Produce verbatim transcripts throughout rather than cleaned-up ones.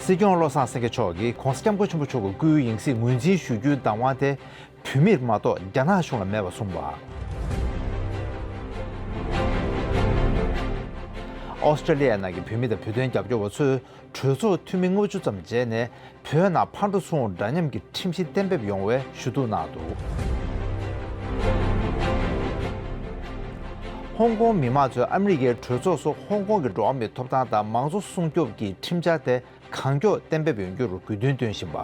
སྲིད་སྐྱོང་བློ་བཟང་སེང་གེ་མཆོག་གིས་༸གོང་ས་༸སྐྱབས་མགོན་ཆེན་པོ་མཆོག་གི་སྐུའི་ཡང་སྲིད་ངོས་འཛིན་ཞུ་རྒྱུའི་བདག་དབང་དེ་བོད་མིར་མ་གཏོགས་རྒྱ་ནག་གཞུང་ལ་མེད་པ་གསུངས་པ། ཨོ་སི་ཀྲི་ལི་ཡ་ནང་གི་བོད་མི་དང་བོད་དོན་རྒྱབ་སྐྱོར་བ་ཚོས་གྲོས་ཚོགས་འཐུས་མི་ལྔ་བཅུ་ཙམ་མཇལ་ནས་བོད་ནང་ཕར་འགྲོ་ཚུར་འགྲོ་འདྲ་མཉམ་གྱི་ཁྲིམས་གཞི་གཏན་འབེབས་ཡོང་བའི་ཞུ་གཏུག་གནང་འདུག་ཧོང་ཀོང་མི་མང་ཚོས་ཨ་མི་རི་ཀའི་གྲོས་ཚོགས་སུ་ཧོང་ཀོང་གི་འགྲོ་བ་མིའི་ཐོབ་ཐང་དང་མང་གཙོ་སྲུང་སྐྱོབ་ཀྱི་ཁྲིམས་འཆར་དེ་གང་མགྱོགས་གཏན་འབེབས་ཡོང་རྒྱུར་དགོས་འདུན་བཏོན་བཞིན་པ།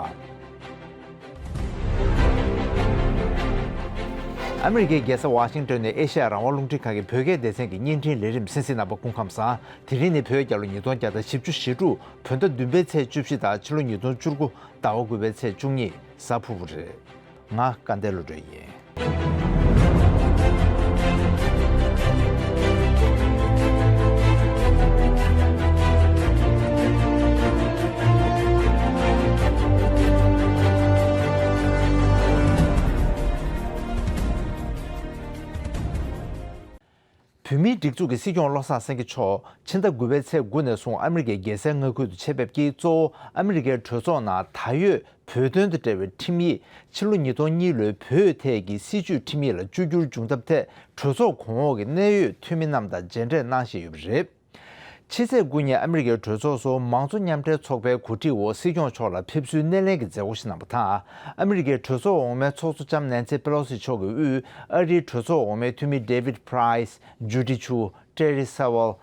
ཨ་མི་རི་ཀའི་རྒྱལ་ས་ཝ་ཤིང་ཏོན་ནས་ཨེ་ཤ་ཡ་རང་དབང་རླུང་འཕྲིན་ཁང་གི་བོད་སྐད་སྡེ་ཚན་གྱི་བརྙན་འཕྲིན་ལས་རིམ་གསན་གཟིགས་གནང་བར་སྐུ་ཁམས་བཟང་། དེ་རིང་ནི་བོད་རྒྱལ་ལོ་ཉིས་སྟོང་བརྒྱ་དང་བཞི་བཅུ་ཞེ་དྲུག་བོད་ཟླ་བདུན་པའི་ཚེས་བཅུ་བཞི་དང་ཕྱི་ལོ་ཉིས་སྟོང་བཅུ་དགུ་ཟླ་བ་དགུ་པའི་ཚེས་བཅུ་གཉིས་གཟའ་ཕུར་བུ་རེད། ང་སྐལ་ལྡན་བློ་གྲོས་ཡིན། བོད་མིའི་སྒྲིག་འཛུགས་ཀྱི་སྲིད་སྐྱོང་བློ་བཟང་སེང་གེ་མཆོག་ཕྱི་ཟླ་དགུ་པའི་ཚེས་དགུ་ནས་བཟུང་ཨ་མི་རི་ཀའི་རྒྱལ་སའི་མངའ་ཁུལ་དུ་ཆེད་ཕེབས་ཀྱིས། གཙོ་བོ་ཨ་མི་རི་ཀའི་གྲོས་ཚོགས་ནང་ད་ཡོད་བོད་དོན་དང་འབྲེལ་བའི་ཁྲིམས་ཡིག་ཕྱི་ལོ་ཉིས་སྟོང་གཉིས་ལོའི་བོད་ཐད་ཀྱི་སྲིད་བྱུས་ཁྲིམས་ཡིག་ལ་བཅོས་བསྒྱུར་བྱུང་ཐབས་ཐད་གྲོས་ཚོགས་གོང་འོག་གི་གནད་ཡོད་འཐུས་མི་རྣམས་དང་མཇལ་འཕྲད་གནང་བཞིན་ཡོད་པ་རེད། ཕྱི་ཚེས་དགུ་ཉིན་ཨ་མི་རི་ཀའི་གྲོས་ཚོགས་སུ་མང་གཙོ་མཉམ་འབྲེལ་ཚོགས་པའི་གོ་སྒྲིག་འོག་སྲིད་སྐྱོང་མཆོག་ལ་ཕེབས་བསུའི་སྣེ་ལེན་གྱི་མཛད་སྒོ་ཞིག་གནང་བ་དང་། ཨ་མི་རི་ཀའི་གྲོས་ཚོགས་འོག་མའི་ཚོགས་གཙོ་ལྕམ་ནན་སི་པེ་ལོ་སི་མཆོག་གི་དབུས་ཨ་རིའི་གྲོས་ཚོགས་འོག་མའི་འཐུས་མི་ཌེ་བིད་པ་རའི་སི། ཇུ་ཌི་ཆུ། ཀྲེ་རི་ས་ཝལ།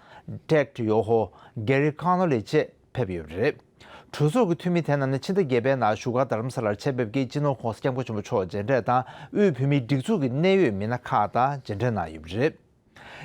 ཏེག་ཡོ་ཧོ། གེ་རི་ཀ་ནོ་ལི་བཅས་ཕེབས་ཡོད་པ་རེད། གྲོས་ཚོགས་ཀྱི་འཐུས་མི་དེ་རྣམས་ནི་ཕྱི་ཟླ་བརྒྱད་པའི་ནང་བཞུགས་སྒར་རྡ་རམ་ས་ལར་ཆེད་ཕེབས་ཀྱིས་སྤྱི་ནོར་༸གོང་ས་༸སྐྱབས་མགོན་ཆེན་པོ་མཆོག་མཇལ་འཕྲད་དང་། དབུས་བོད་མིའི་སྒྲིག་འཛུགས་ཀྱི་གནད་ཡོད་མི་སྣ་ཁག་དང་མཇལ་འཕྲད་གནང་ཡོད་པ་རེད།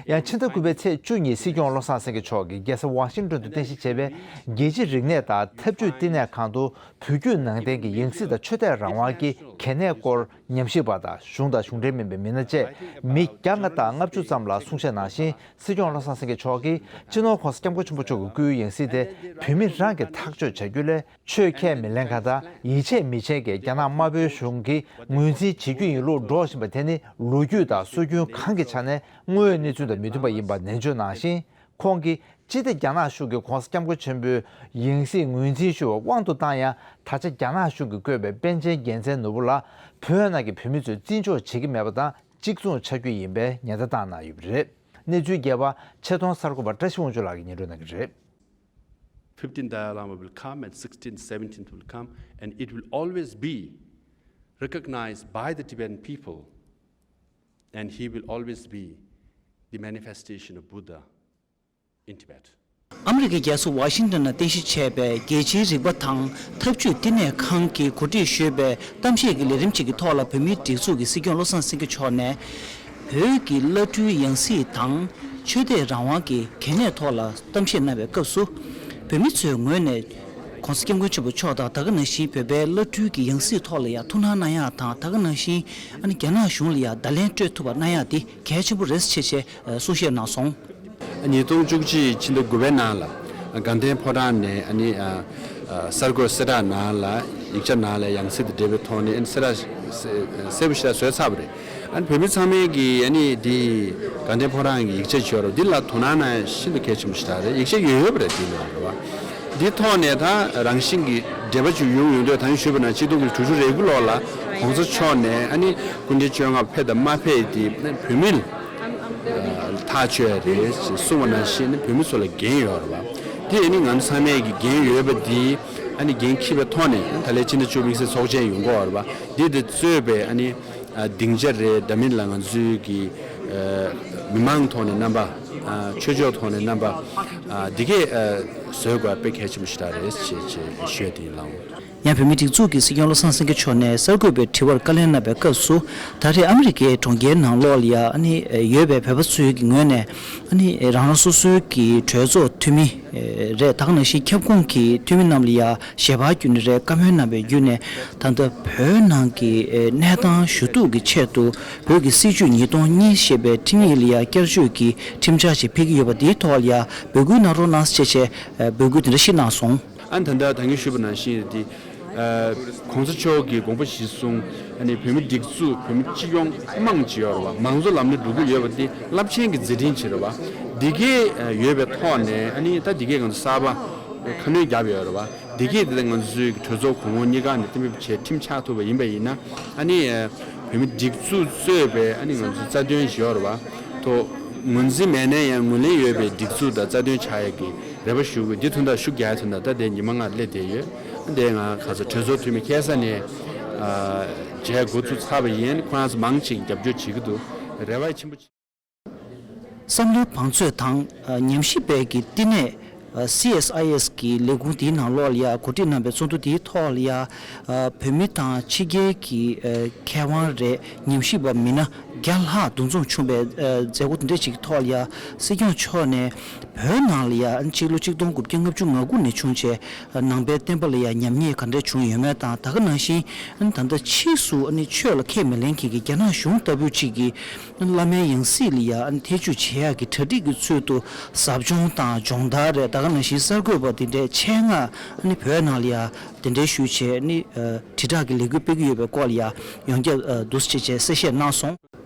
ཡང་ཕྱི་ཟླ་དགུ་པའི་ཚེས་བཅུ་ཉིན་སྲིད་སྐྱོང་བློ་བཟང་སེང་གེ་མཆོག་གིས་རྒྱལ་ས་ཝ་ཤིང་ཏོན་དུ་རྟེན་གཞི་བྱས་པའི་རྒྱལ་སྤྱིའི་རིག་གནས་དང་འཐབ་ཇུས་བསྟི་གནས་ཁང་དུ་བོད་བརྒྱུད་ནང་བསྟན་གྱི་ཡང་སྲིད་དང་ཆོས་དད་རང་དབང་གི་གལ་གནད་སྐོར་ཉམས་ཞིབ་པ་དང་གཞུང་དང་གཞུང་འབྲེལ་མིན་པའི་མི་སྣ་བཅས་མི་བརྒྱ་ལྔ་དང་ལྔ་བཅུ་ཙམ་ལ་གསུང་བཤད་གནང་ཞིང་། སྲིད་སྐྱོང་བློ་བཟང་སེང་གེ་མཆོག་གིས་སྤྱི་ནོར་༸གོང་ས་༸སྐྱབས་མགོན་ཆེན་པོ་མཆོག་གི་སྐུའི་ཡང་སྲིད་དེ་བོད་མི་རང་གིས་ཐག་གཅོད་བྱ་རྒྱུ་ལས། ཆོས་ཁས་མི་ལེན་མཁན་དང་ཡིད་ཆེས་མི་བྱེད་མཁན་རྒྱ་ནག་དམར་པོའི་གཞུང་གིས་ངོས་འཛིན་བྱེད་རྒྱུ་ཡིན་ལུགས་སྒྲོག་བཞིན་པ་དེ་ནི་ལོ་རྒྱུས་དང་སྲོལ་རྒྱུན་གང་གི་ཆ་ནས་དངོས་ཡོད་གནས་ཚུལ་དང་མི་མཐུན་པ་ཡིན་པར་ནན་བརྗོད་གནང་ཞིང་། ཁོང་གིས་སྤྱི་བདེ་རྒྱ་ནག་གཞུང་གིས་༸གོང་ས་༸སྐྱབས་མགོན་ཆེན་པོའི་ཡང་སྲིད་ངོས་འཛིན་ཞུ་བར་དབང་དུ་བཏང་ཡང་། ད་ཆ་རྒྱ་ནག་གཞུང་གིས་བསྐོས་པའི་པཎ་ཆེན་རྒྱལ་མཚན་ནོར་བུ་ལགས་བོད་ནང་གི་བོད་མི་ཚོས་བརྩི་འཇོག་བྱེད་ཀྱི་མེད་པ་དང་གཅིག་མཚུངས་ཆགས་རྒྱུ་ཡིན་པའི་ཉེན་བརྡ་བཏང་གནང་ཡོད་པ་རེད། གནས་ཚུལ་རྒྱས་པ་ཆེད་གཏོང་གསར་འགོད་པ་བཀྲ་ཤིས་དབང་ཕྱུག་ལགས་ཀྱིས་སྙན་སྒྲོན་གནང་གི་རེད། Fifteenth Dalai Lama will come and sixteenth, seventeenth will come, and it will always be recognized by the Tibetan people, and he will always be the manifestation of Buddha in Tibet. ཨ་མི་རི་ཀའི་རྒྱལ་ས་ཝ་ཤིང་ཏོན་ན་རྟེན་གཞི་བྱས་པའི་རྒྱལ་སྤྱིའི་རིག་པ་དང་འཐབ་ཇུས་བསྟི་གནས་ཁང་གིས་གོ་སྒྲིག་ཞུས་པའི་གཏམ་བཤད་ཀྱི་ལས་རིམ་ཞིག་གི་ཐོག་ལ། བོད་མིའི་སྒྲིག་འཛུགས་ཀྱི་སྲིད་སྐྱོང་བློ་བཟང་སེང་གེ་མཆོག་ནས། བོད་ཀྱི་བླ་སྤྲུལ་ཡང་སྲིད་དང་ཆོས་དད་རང་དབང་གི་གལ་གནད་ཐོག་ལ་གཏམ་བཤད་གནང་བའི་སྐབས་སུ། བོད་མི་ཚོའི་ངོས་ནས་༸གོང་ས་༸སྐྱབས་མགོན་ཆེན་པོ་མཆོག་དང་། ད་ག་ནང་བཞིན་བོད་པའི་བླ་སྤྲུལ་གྱི་ཡང་སྲིད་ཐོག་ལ་ཡང་ཐུགས་སྣང་གནང་ཡག་དང་། ད་ག་ནང་བཞིན་ཨ་ནི་རྒྱ་ནག་གཞུང་ལ་ཡང་བརྡ་ལན་སྤྲོད་ཐུབ་པ་གནང་ཡག་འདི་གལ་ཆེན་པོ་རེད་ཅེས་གསུང་བཤད་གནང་སོང་། ཉིས་སྟོང་བཅུ་གཅིག་ཕྱི་ཟླ་དགུ་པའི་ནང་ལ་དགའ་ལྡན་ཕོ་བྲང་ནས་ཨ་ནི་ཨ་ཨ་གསར་འགོད་གསལ་བསྒྲགས་ནང་ལ་ཡིག་ཆ་ནང་ལ་ཡང་སྲིད་དང་འབྲེལ་བའི་ཐོག་ནས་ཨ་ནི་གསལ་བསྒྲགས་གསལ་པོ་ཞེ་དྲག་བཟོས་ཚར་བ་རེད། ཨ་ནི་བོད་མི་ཚང་མས་ཀྱིས་ཨ་ནི་འདི་དགའ་ལྡན་ཕོ་བྲང་གི་ཡིག་ཆ་བརྗོད་རོགས་འདི་ལ་དོ་སྣང་གནང་ཤིན་ཏུ་གལ་ཆེན་པོ་ཞེ་དྲག་རེད། ཡིག་ཆ་ཡོད་ཡོད་པ་རེད། འདི་ནང་རེད་བ། འདི་ཐོག་ནས་ད་རང་བཞིན་གྱི་འབྲེལ་བ་ཅིག་ཡོང་ཡོང་དུས་ད་གིན་ཞུས་པ་ནང་ཆིག་སྟོང་དགུ་བརྒྱ་དྲུག་ཅུ་རེ་དགུ་ལོ་ལ་༸གོང་ས་མཆོག་ནས་ཨ་ནི་སྐུ་ཕྲེང་བཅོ་ལྔ་ཕེབས་དང་མ་ཕེབས་དེ་བོད་མི་ལ་ཐག་ཆོད་རེད་ཅེས་གསུངས་པ་ནང་བཞིན་ནི་བོད་མི་ཚོ་ལ་འགན་ཡོད་རེད་བ། དེ་ཡིན་ནི་ང་ཚོ་ཚང་མས་ཀྱི་འགན་ཡོད་པ་འདི་ཨ་ནི་འགན་འཁྱེར་བའི་ཐོག་ནས་ད་ལན་ཕྱི་ཟླ་བཅུ་པའི་ཚེས་ཚོགས་ཆེན་ཡོང་གི་ཡོད་རེད་བ། འདི་དེ་གཙོས་པའི་ཨ་ནི་སྡིངས་ཆ་རེད། འདྲ་མིན་ལ་ང་ཚོའི་གི་མི་མང་ཐོག་ནས་རྣམ་པ་ཆོས་ཕྱོགས་ཐོག་ནས་རྣམ་པ་འདི་གས་བཟོས་དགོས་དཔེ་གལ་ཆེན་པོ་ཞིག་རེད་ཅེས་ཞུས་ཏེ་ཡིན་ལགས། ཡང་བོད་མིའི་སྒྲིག་འཛུགས་ཀྱི་སྲིད་སྐྱོང་བློ་བཟང་སེང་གེ་མཆོག་ནས་གསར་འགོད་པའི་དྲི་བར་བཀའ་ལན་གནང་བའི་སྐབས་སུ། ད་རེས་ཨ་མི་རི་ཀའི་གྲོང་ཁྱེར་ནང་ལོགས་ལ་ཡ་ཨ་ནི་ཡོད་པའི་བོད་པ་ཚོའི་གི་ངོས་ནས་ཨ་ནི་རང་རང་སོ་སོའི་གི་གྲོས་ཚོགས་འཐུས་མི་རེད། ད་ག་ནང་བཞིན་ཁྱབ་ཁོངས་ཀྱི་འཐུས་མི་རྣམས་ལ་ཡ་ཞལ་པར་བརྒྱུད་ནས་རེད། བཀའ་མོལ་གནང་བའི་བརྒྱུད་ནས་ད་ལྟ་བོད་ནང་གི་གནས་སྟངས་ཞུ་གཏུག་གི་ཆེད་དུ་བོད་ཀྱི་སྲིད་བྱུས་ཉིས་སྟོང་གཉིས་ཞེས་པའི་ཁྲིམས་ཡིག་ལ་ཡ་བསྐྱར་བཅོས་ཀྱི་ཁྲིམས་འཆར་ཞིག་ཕེབས་ཀྱི་ཡོད་པ་འདིའི་ཐོག་ལ་ཡ་འབོད་སྐུལ་གནང་རོགས་གནང་ཞེས་བྱས་འབོད་སྐུལ་དེ་འདྲ་ཞིག་གནང་སོང་། ཨ་ནི་ད་ལྟ་ད་གིན་ཞུས་པ་ནང་བཞིན་དེ། ཨ་༸གོང་ས་མཆོག་གི་དགོངས་པ་གཞིར་བཟུང་ཨ་ནི་བོད་མི་སྒྲིག་འཛུགས་བོད་མི་སྤྱི་ཡོངས་དམངས་ཀྱི་ཡོད་རེད་བ། མང་གཙོ་ལམ་ནས་འགྲོ་གི་ཡོད་པ་དེ་རླབས་ཆེན་གྱི་མཛད་འཕྲིན་ཅིག་རེད་བ། འདི་གས་ཡོད་པའི་ཐོག་ནས་ཨ་ནི་ད་འདི་གས་ང་ཚོ་གསར་པ་ཁ་སྣོན་བརྒྱབ་ཡོད་རེད་བ། བདེ་སྐྱིད་དེ་ང་ཚོའི་གྲོས་ཚོགས་གོང་འོག་གཉིས་ཀ་ནས་གཏན་འབེབས་བྱས་ཁྲིམས་ཆགས་ཐུབ་པ་ཡིན་པ་ཡིན་ན། ཨ་ནི་བོད་མི་སྒྲིག་འཛུགས་གཙོས་པའི་ཨ་ནི་ང་ཚོའི་རྩ་དོན་ཞིག་ཡོད་རེད་བ། ཐོག་ངོས་འཛིན་མེད་ན་ཡང་ངོས་ལེན་ཡོད་པའི་སྒྲིག་འཛུགས་དང་རྩ་དོན་ཆགས་ཡག་གི་རེ་བ་ཞུ་དགོས། འདི་དོན་དག་ཤུགས་རྒྱག་ཡག་དོན་དག་ད་ལྟའི་ཉི་མ་ལྔ་སླེབས་བསྡད་ཡོད། འདི་ང་ག་ཚོད་གྲོས་ཚོགས་འཐུས་མི་ཁ་ས་ནས་ཨ་མཇལ་འགོ་ཚུགས་ཚར་བ་ཡིན། ཁོ་རང་ཚོ་མང་ཆེ་རྒྱབ་སྐྱོར་བྱེད་ཀྱི་འདུག་རེ་བ་ཆེན་པོ། བསམ་བློའི་བང་མཛོད་དང་། ཨ། ཉམས་ཞིབ་པའི་གི་བསྟི་གནས། ཨ། སི་ཨེས་ཨའི་ཨེས་གི་ལས་ཁུངས་དེའི་ནང་ལོགས་ལ་ཡ་གོ་སྒྲིག་གནང་པའི་ཚོགས་འདུ་དེའི་ཐོག་ལ་ཡ། ཨ། བོད་མི་དང་ཕྱི་རྒྱལ་གྱི། ཨ། མཁས་དབང་རེད། ཉམས་ཞིབ་པ་མི་སྣ་བརྒྱ་ལྷག་འདུ་འཛོམས་བྱུང་བའི། ཨ། མཛད་སྒོ་དེ་འདྲ་ཞིག་གི་ཐོག་ལ་ཡ་སྲིད་སྐྱོང་མཆོག་ནས་བོད་ནང་ལ་ཡ་ཕྱི་ལོ་ཆིག་སྟོང་དགུ་བརྒྱ་ལྔ་བཅུ་ང་དགུ་ནས་བྱུང་བྱས། ཨ། ནང་པའི་བསྟན་པ་ལ་ཡ་ཉམས་ཉེས་ག་འདྲ་བྱུང་ཡོད་མེད་དང་། ད་ག་ནང་བཞིན་ད་ལྟ་ཕྱིས་སུ་ཆོས་ལ་ཁས་མི་ལེན་མཁན་གྱི་རྒྱ་ནག་གཞུང་ལྟ་བུ་ཅིག་གིས། བླ་མའི་ཡང་སྲིད་ལ་ཡ་ཨ་ནི་ཐེ་བྱུས་བྱེད་ཡག་གི་གྲ་སྒྲིག་གི་ཚུལ་དུ་ཟབ་སྦྱོང་དང་སྦྱོང་བརྡར་རེད། ད་ག་ནང་བཞིན་གསར་འགོད་པ་དེ་འདྲའི་ཆེད་མངགས་ཨ་ནི་བོད་ནང་ལ་ཡ་དེ་འདྲའི་ཞུས་བྱས་ཨ་ནི་ཨ་དྲིལ་བསྒྲགས་ཀྱི་ལས་འགུལ་སྤེལ་གྱི་ཡོད་པའི་སྐོར་ལ་ཡ་ཡོངས་ཁྱབ་ཨ་འདུག་སེ་བྱས་བྱས་གསལ་བཤད་གནང་སོང་།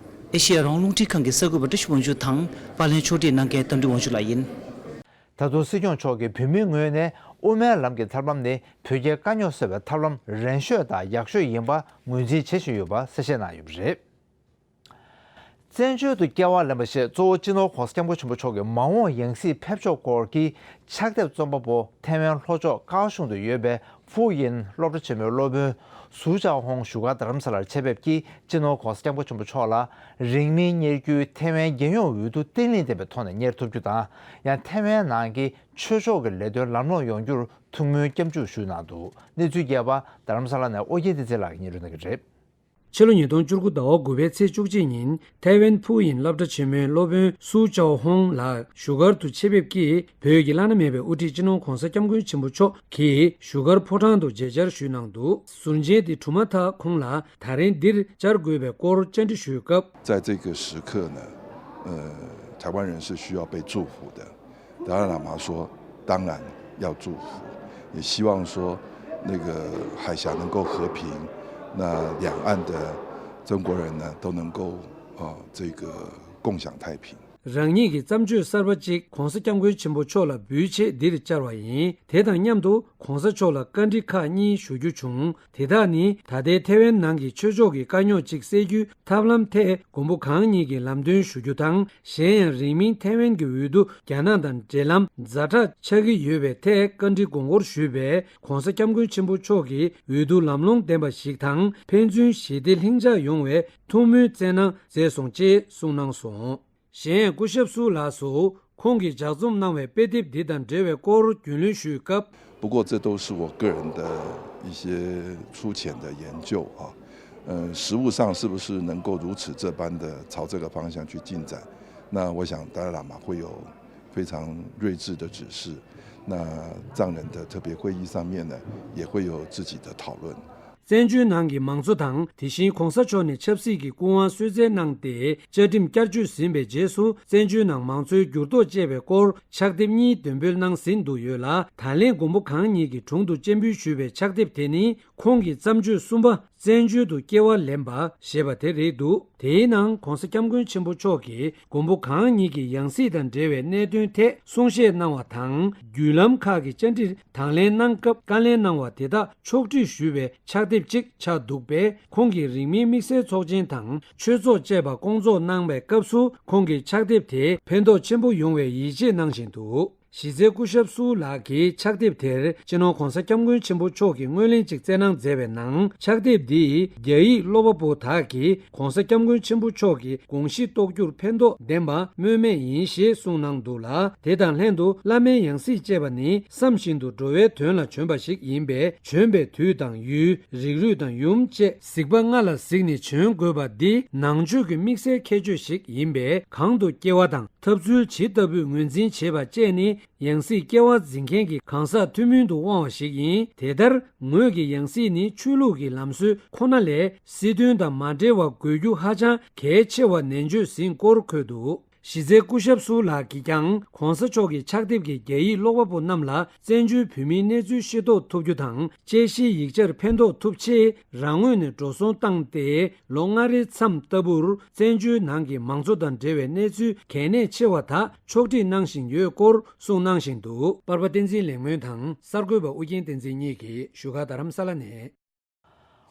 ཨེ་ཤེ་ཡ་རང་དབང་རླུང་འཕྲིན་ཁང་གི་གསར་འགོད་པ་བཀྲ་ཤིས་དབང་ཕྱུག་དང་པར་ལེན་ཕྱོགས་སྒྲིག་གནང་མཁན་རྟ་མགྲིན་དབང་ཕྱུག་ལགས་ཡིན། ད་དུང་སྲིད་སྐྱོང་མཆོག་གིས་བོད་མིའི་ངོས་ནས་དབུ་མའི་ལམ་གྱི་ཐབས་ལམ་ནི་བོད་རྒྱའི་དཀའ་རྙོག་སེལ་བའི་ཐབས་ལམ་རན་ཤོས་དང་ཡག་ཤོས་ཡིན་པ་ངོས་འཛིན་བྱེད་བཞིན་ཡོད་པ་གསལ་བཤད་གནང་ཡོད་པ་རེད། བཙན་བྱོལ་དུ་སྐྱེ་བ་ལེན་པ་ཞེས་གཙོ་བོ་སྤྱི་ནོར་༸གོང་ས་༸སྐྱབས་མགོན་ཆེན་པོ་མཆོག་གི་མ་འོངས་ཡང་སྲིད་ཕེབས་ཕྱོགས་སྐོར་གྱི་ཕྱག་དེབ་རྩོམ་པ་པོ་ཐེ་ཝན་ལྷོ་ཕྱོགས་ཀའོ་ཤུང་དུ་ཡོད་པའི་ཧྥུའུ་ཡིན་སློབ་གྲྭ་ཆེན་མོའི་སློབ་དཔོན་སུའུ་ཅའོ་ཧུང་བཞུགས་སྒར་རྡ་རམ་ས་ལར་ཆེད་ཕེབས་ཀྱིས་སྤྱི་ནོར་༸གོང་ས་༸སྐྱབས་མགོན་ཆེན་པོ་མཆོག་ལ་རིང་མིན་ཉེར་དགུའི་ཐེ་ཝན་རྒྱལ་ཡོངས་འོས་བསྡུ་བརྟན་ལྷིང་ལྡན་པའི་ཐོག་ནས་གཉེར་ཐུབ་རྒྱུ་དང་། ཡང་ཐེ་ཝན་ནང་གི་ཆོས་ཕྱོགས་ཀྱི་ལས་དོན་ལམ་ལྷོང་ཡོང་རྒྱུར་ཐུགས་སྨོན་སྐྱབས་འཇུག་ཞུས་གནང་འདུག་གནས་ཚུལ་རྒྱས་པ་རྡ་རམ་ས་ལ་ནས་ཨོ་རྒྱན་བསྟན་འཛིན་ལགས་ཀྱིས་སྙན་སྒྲོན་གནང་གི་རེད། ཕྱི་ལོ་ཉིས་སྟོང་བཅུ་དགུ་ཟླ་བ་དགུ་པའི་ཚེས་བཅུ་གཅིག་ཉིན་ཐའེ་ཝན་ཕུའུ་ཡིན་སློབ་གྲྭ་ཆེན་མོའི་སློབ་དཔོན་སུའུ་ཅའོ་ཧོང་ལགས་བཞུགས་སྒར་དུ་ཆེད་ཕེབས་ཀྱིས་བོད་ཀྱི་བླ་ན་མེད་པའི་དབུ་ཁྲིད་སྤྱི་ནོར་༸གོང་ས་༸སྐྱབས་མགོན་ཆེན་པོ་མཆོག་གི་བཞུགས་སྒར་ཕོ་བྲང་དུ་མཇལ་བཅར་ཞུས་གནང་འདུག་ཟུར་མཇལ་དེ་གྲུབ་མ་ཐག་ཁོང་ལ་ད་རིང་འདིར་བཅར་དགོས་པའི་སྐོར་བཅར་འདྲི་ཞུས་སྐབས། 在这个时刻呢，呃，台湾人是需要被祝福的。达赖喇嘛说，当然要祝福，也希望说那个海峡能够和平，那两岸的中国人呢都能够呃这个共享太平。 རང་ཉིད་ཀྱི་བརྩམས་ཆོས་གསར་པ་གཅིག་༸གོང་ས་༸སྐྱབས་མགོན་ཆེན་པོ་མཆོག་ལ་འབུལ་ཆེད་འདིར་བཅར་བ་ཡིན། དེ་དང་མཉམ་དུ་༸གོང་ས་མཆོག་ལ་བཀའ་འདྲི་ཁག་གཉིས་ཞུ་རྒྱུ་བྱུང་། དེ་དག་ནི་ད་ལྟའི་ཐེ་ཝན་ནང་གི་ཆོས་ཕྱོགས་ཀྱི་དཀའ་རྙོག་ཅིག་སེལ་རྒྱུའི་ཐབས་ལམ་ཐད་མགོན་པོ་གང་ཉིད་ཀྱི་ལམ་སྟོན་ཞུ་རྒྱུ་དང་། གཞན་ཡང་རིང་མིན་ཐེ་ཝན་གྱི་འོས་བསྡུ་རྒྱ་ནག་དང་འབྲེལ་ལམ་ཛ་དྲག་ཆགས་ཀྱི་ཡོད་པའི་ཐད་བཀའ་འདྲི་དགོངས་སྐོར་ཞུས་པས། ༸གོང་ས་༸སྐྱབས་མགོན་ཆེན་པོ་མཆོག་གིས་འོས་བསྡུ་ལམ་ལྷོང་ལྡན་པ་ཞིག་དང་ཕན་ཚུན་ཞི་བདེ་ལྷིང་འཇགས་ཡོང་བའི་ཐུགས་སྨོན་བསྩལ་གནང་མཛད་སོང་ཅེས་གསུངས་གནང་སོང་། གཞན་སྐུ་ཞབས་སུའུ་ལགས་སུ་ཁོང་གིས་ལྗགས་རྩོམ་གནང་བའི་དཔེ་དེབ་འདི་དང་འབྲེལ་བའི་སྐོར་རྒྱུས་ལོན་ཞུས་སྐབས། 不过这都是我个人的一些粗浅的研究啊，呃，实务上是不是能够如此这般的朝这个方向去进展？那我想达赖喇嘛会有非常睿智的指示，那藏人的特别会议上面呢，也会有自己的讨论。 བཙན་བྱོལ་ནང་གི་མང་གཙོ་དང་དེ་བཞིན་༸གོང་ས་མཆོག་ནས་ཆབ་སྲིད་ཀྱི་སྐུ་དབང་གསོལ་སྩལ་གནང་སྟེ་བཅའ་ཁྲིམས་བསྐྱར་བཅོས་ཟིན་པའི་རྗེས་སུ་བཙན་བྱོལ་ནང་མང་གཙོའི་འགྱུར་ལྡོག་ཅེས་པའི་སྐོར་ཕྱག་དེབ་གཉིས་འདོན་སྤེལ་གནང་ཟིན་འདུག་ཡོད་ལ། ད་ལན་མགོན་པོ་གང་ཉིད་ཀྱི་དྲུང་དུ་སྤྱན་འབུལ་ཞུས་པའི་ཕྱག་དེབ་དེ་ནི་ཁོང་གི་བརྩམས་ཆོས་གསུམ་པ་བཙན་བྱོལ་དུ་སྐྱེ་བ་ལེན་པ་ཞེས་པ་དེ་རེད་འདུག་དེའི་ནང་༸གོང་ས་༸སྐྱབས་མགོན་ཆེན་པོ་མཆོག་གིས་མགོན་པོ་གང་ཉིད་ཀྱི་ཡང་སྲིད་དང་འབྲེལ་བའི་གནད་དོན་ཐད་གསུང་བཤད་གནང་བ་དང་། བརྒྱུད་ལམ་ཁག་གི་བཅར་འདྲིར་དང་ལེན་གནང་སྐབས་བཀའ་ལན་གནང་བ་དེ་དག་ཕྱོགས་བསྒྲིགས་ཞུས་པའི་ཕྱག་དེབ་ཅིག་ཆགས་འདུག་པས། ཁོང་གིས་རིང་མིན་དམིགས་བསལ་ཚོགས་ཆེན་དང་ཆོས་ཚོགས་བཅས་པ་སྐོང་ཚོགས་གནང་བའི་སྐབས་སུ་ཁོང་གིས་ཕྱག་དེབ་དེ་ཕན་ཐོགས་ཆེན་པོ་ཡོང་བའི་ཡིད་ཆེས་གནང་བཞིན་འདུག་གཞི་རྩའི་སྐུ་ཞབས་སུའུ་ལགས་ཀྱིས་ཕྱག་དེབ་དེར་སྤྱི་ནོར་༸གོང་ས་༸སྐྱབས་མགོན་ཆེན་པོ་མཆོག་གི་སྔོན་གླེང་ཅིག་བསྩལ་གནང་མཛད་པའི་ནང་། ཕྱག་དེབ་འདིས་རྒྱ་ཡིག་ཀློག་པ་པོ་དག་གིས་༸གོང་ས་༸སྐྱབས་མགོན་ཆེན་པོ་མཆོག་གི་དགོངས་གཞི་རྟོགས་རྒྱུར་ཕན་ཐོགས་ལྡན་པ་སྨོས་མེད་ཡིན་ཞེས་གསུངས་གནང་འདུག་ལ། དེ་དང་ལྷན་དུ་བླ་མའི་ཡང་སྲིད་ཅེས་པ་ནི་བསམ་བཞིན་དུ་འགྲོ་བའི་དོན་ལ་བྱོན་པ་ཞིག་ཡིན་པས། བྱོན་པའི་དུས་དང་ཡུལ། རིགས་རུས་དང་ཡུམ་བཅས་གཟིགས་པ་ལྔ་ལ་གཟིགས་ནས་བྱོན་དགོས་པ་འདི་ནང་ཆོས་ཀྱི་དམིགས་བསལ་ཁྱད་ཆོས་ཤིག་ཡིན་པས། གང་དུ་སྐྱེ་བ་དང་ཐབས་ཚུལ་ཇི་ལྟ་བུས་ངོས་འཛིན་བྱེད་པ་བཅས་ནི་ཡང་སྲིད་སྐྱེ་བ་འཛིན་མཁན་གྱི་གང་ཟག་ཐུན་མིན་དུ་དབང་བ་ཞིག་ཡིན། དེ་ལྟར་ངོས་ཀྱི་ཡང་སྲིད་ནི་ཆོས་ལུགས་ཀྱི་ལམ་སྲོལ་ཁོ་ན་ལས་སྲིད་དོན་དང་མ་འབྲེལ་བར་དགོས་རྒྱུ་ཧ་ཅང་གལ་ཆེ་བ་ནན་བརྗོད་ཟིན་སྐོར་འཁོད་འདུག་གཞི་རྩའི་སྐུ་ཞབས་སུའུ་ལགས་ཀྱིས་ཀྱང་གོང་ས་མཆོག་གི་ཕྱག་དེབ་ཀྱི་རྒྱ་ཡིག་ཀློག་པ་པོ་རྣམས་ལ་བཙན་བྱོལ་བོད་མིའི་གནས་ཚུལ་ཤེས་རྟོགས་ཐུབ་རྒྱུ་དང་། དཔྱད་གཞིའི་ཡིག་ཆར་ཕན་ཐོགས་ཐུབ་ཆེད་རང་ངོས་ནས་འགྲོ་སོང་བཏང་སྟེ། ལོ་ལྔ་རེའི་མཚམས་ལྟ་བུར་བཙན་བྱོལ་ནང་གི་མང་གཙོ་དང་འབྲེལ་བའི་གནས་ཚུལ་གལ་གནད་ཆེ་བ་དག་ཕྱོགས་སྒྲིག་གནང་བཞིན་ཡོད་སྐོར་གསུངས་གནང་བཞིན་འདུག་པར་པ་བསྟན་འཛིན་ལེགས་སྨོན་དང་གསར་འགོད་པ་ཨུ་རྒྱན་བསྟན་འཛིན་གཉིས་ཀྱིས་བཞུགས་སྒར་རྡ་རམ་ས་ལ་ནས།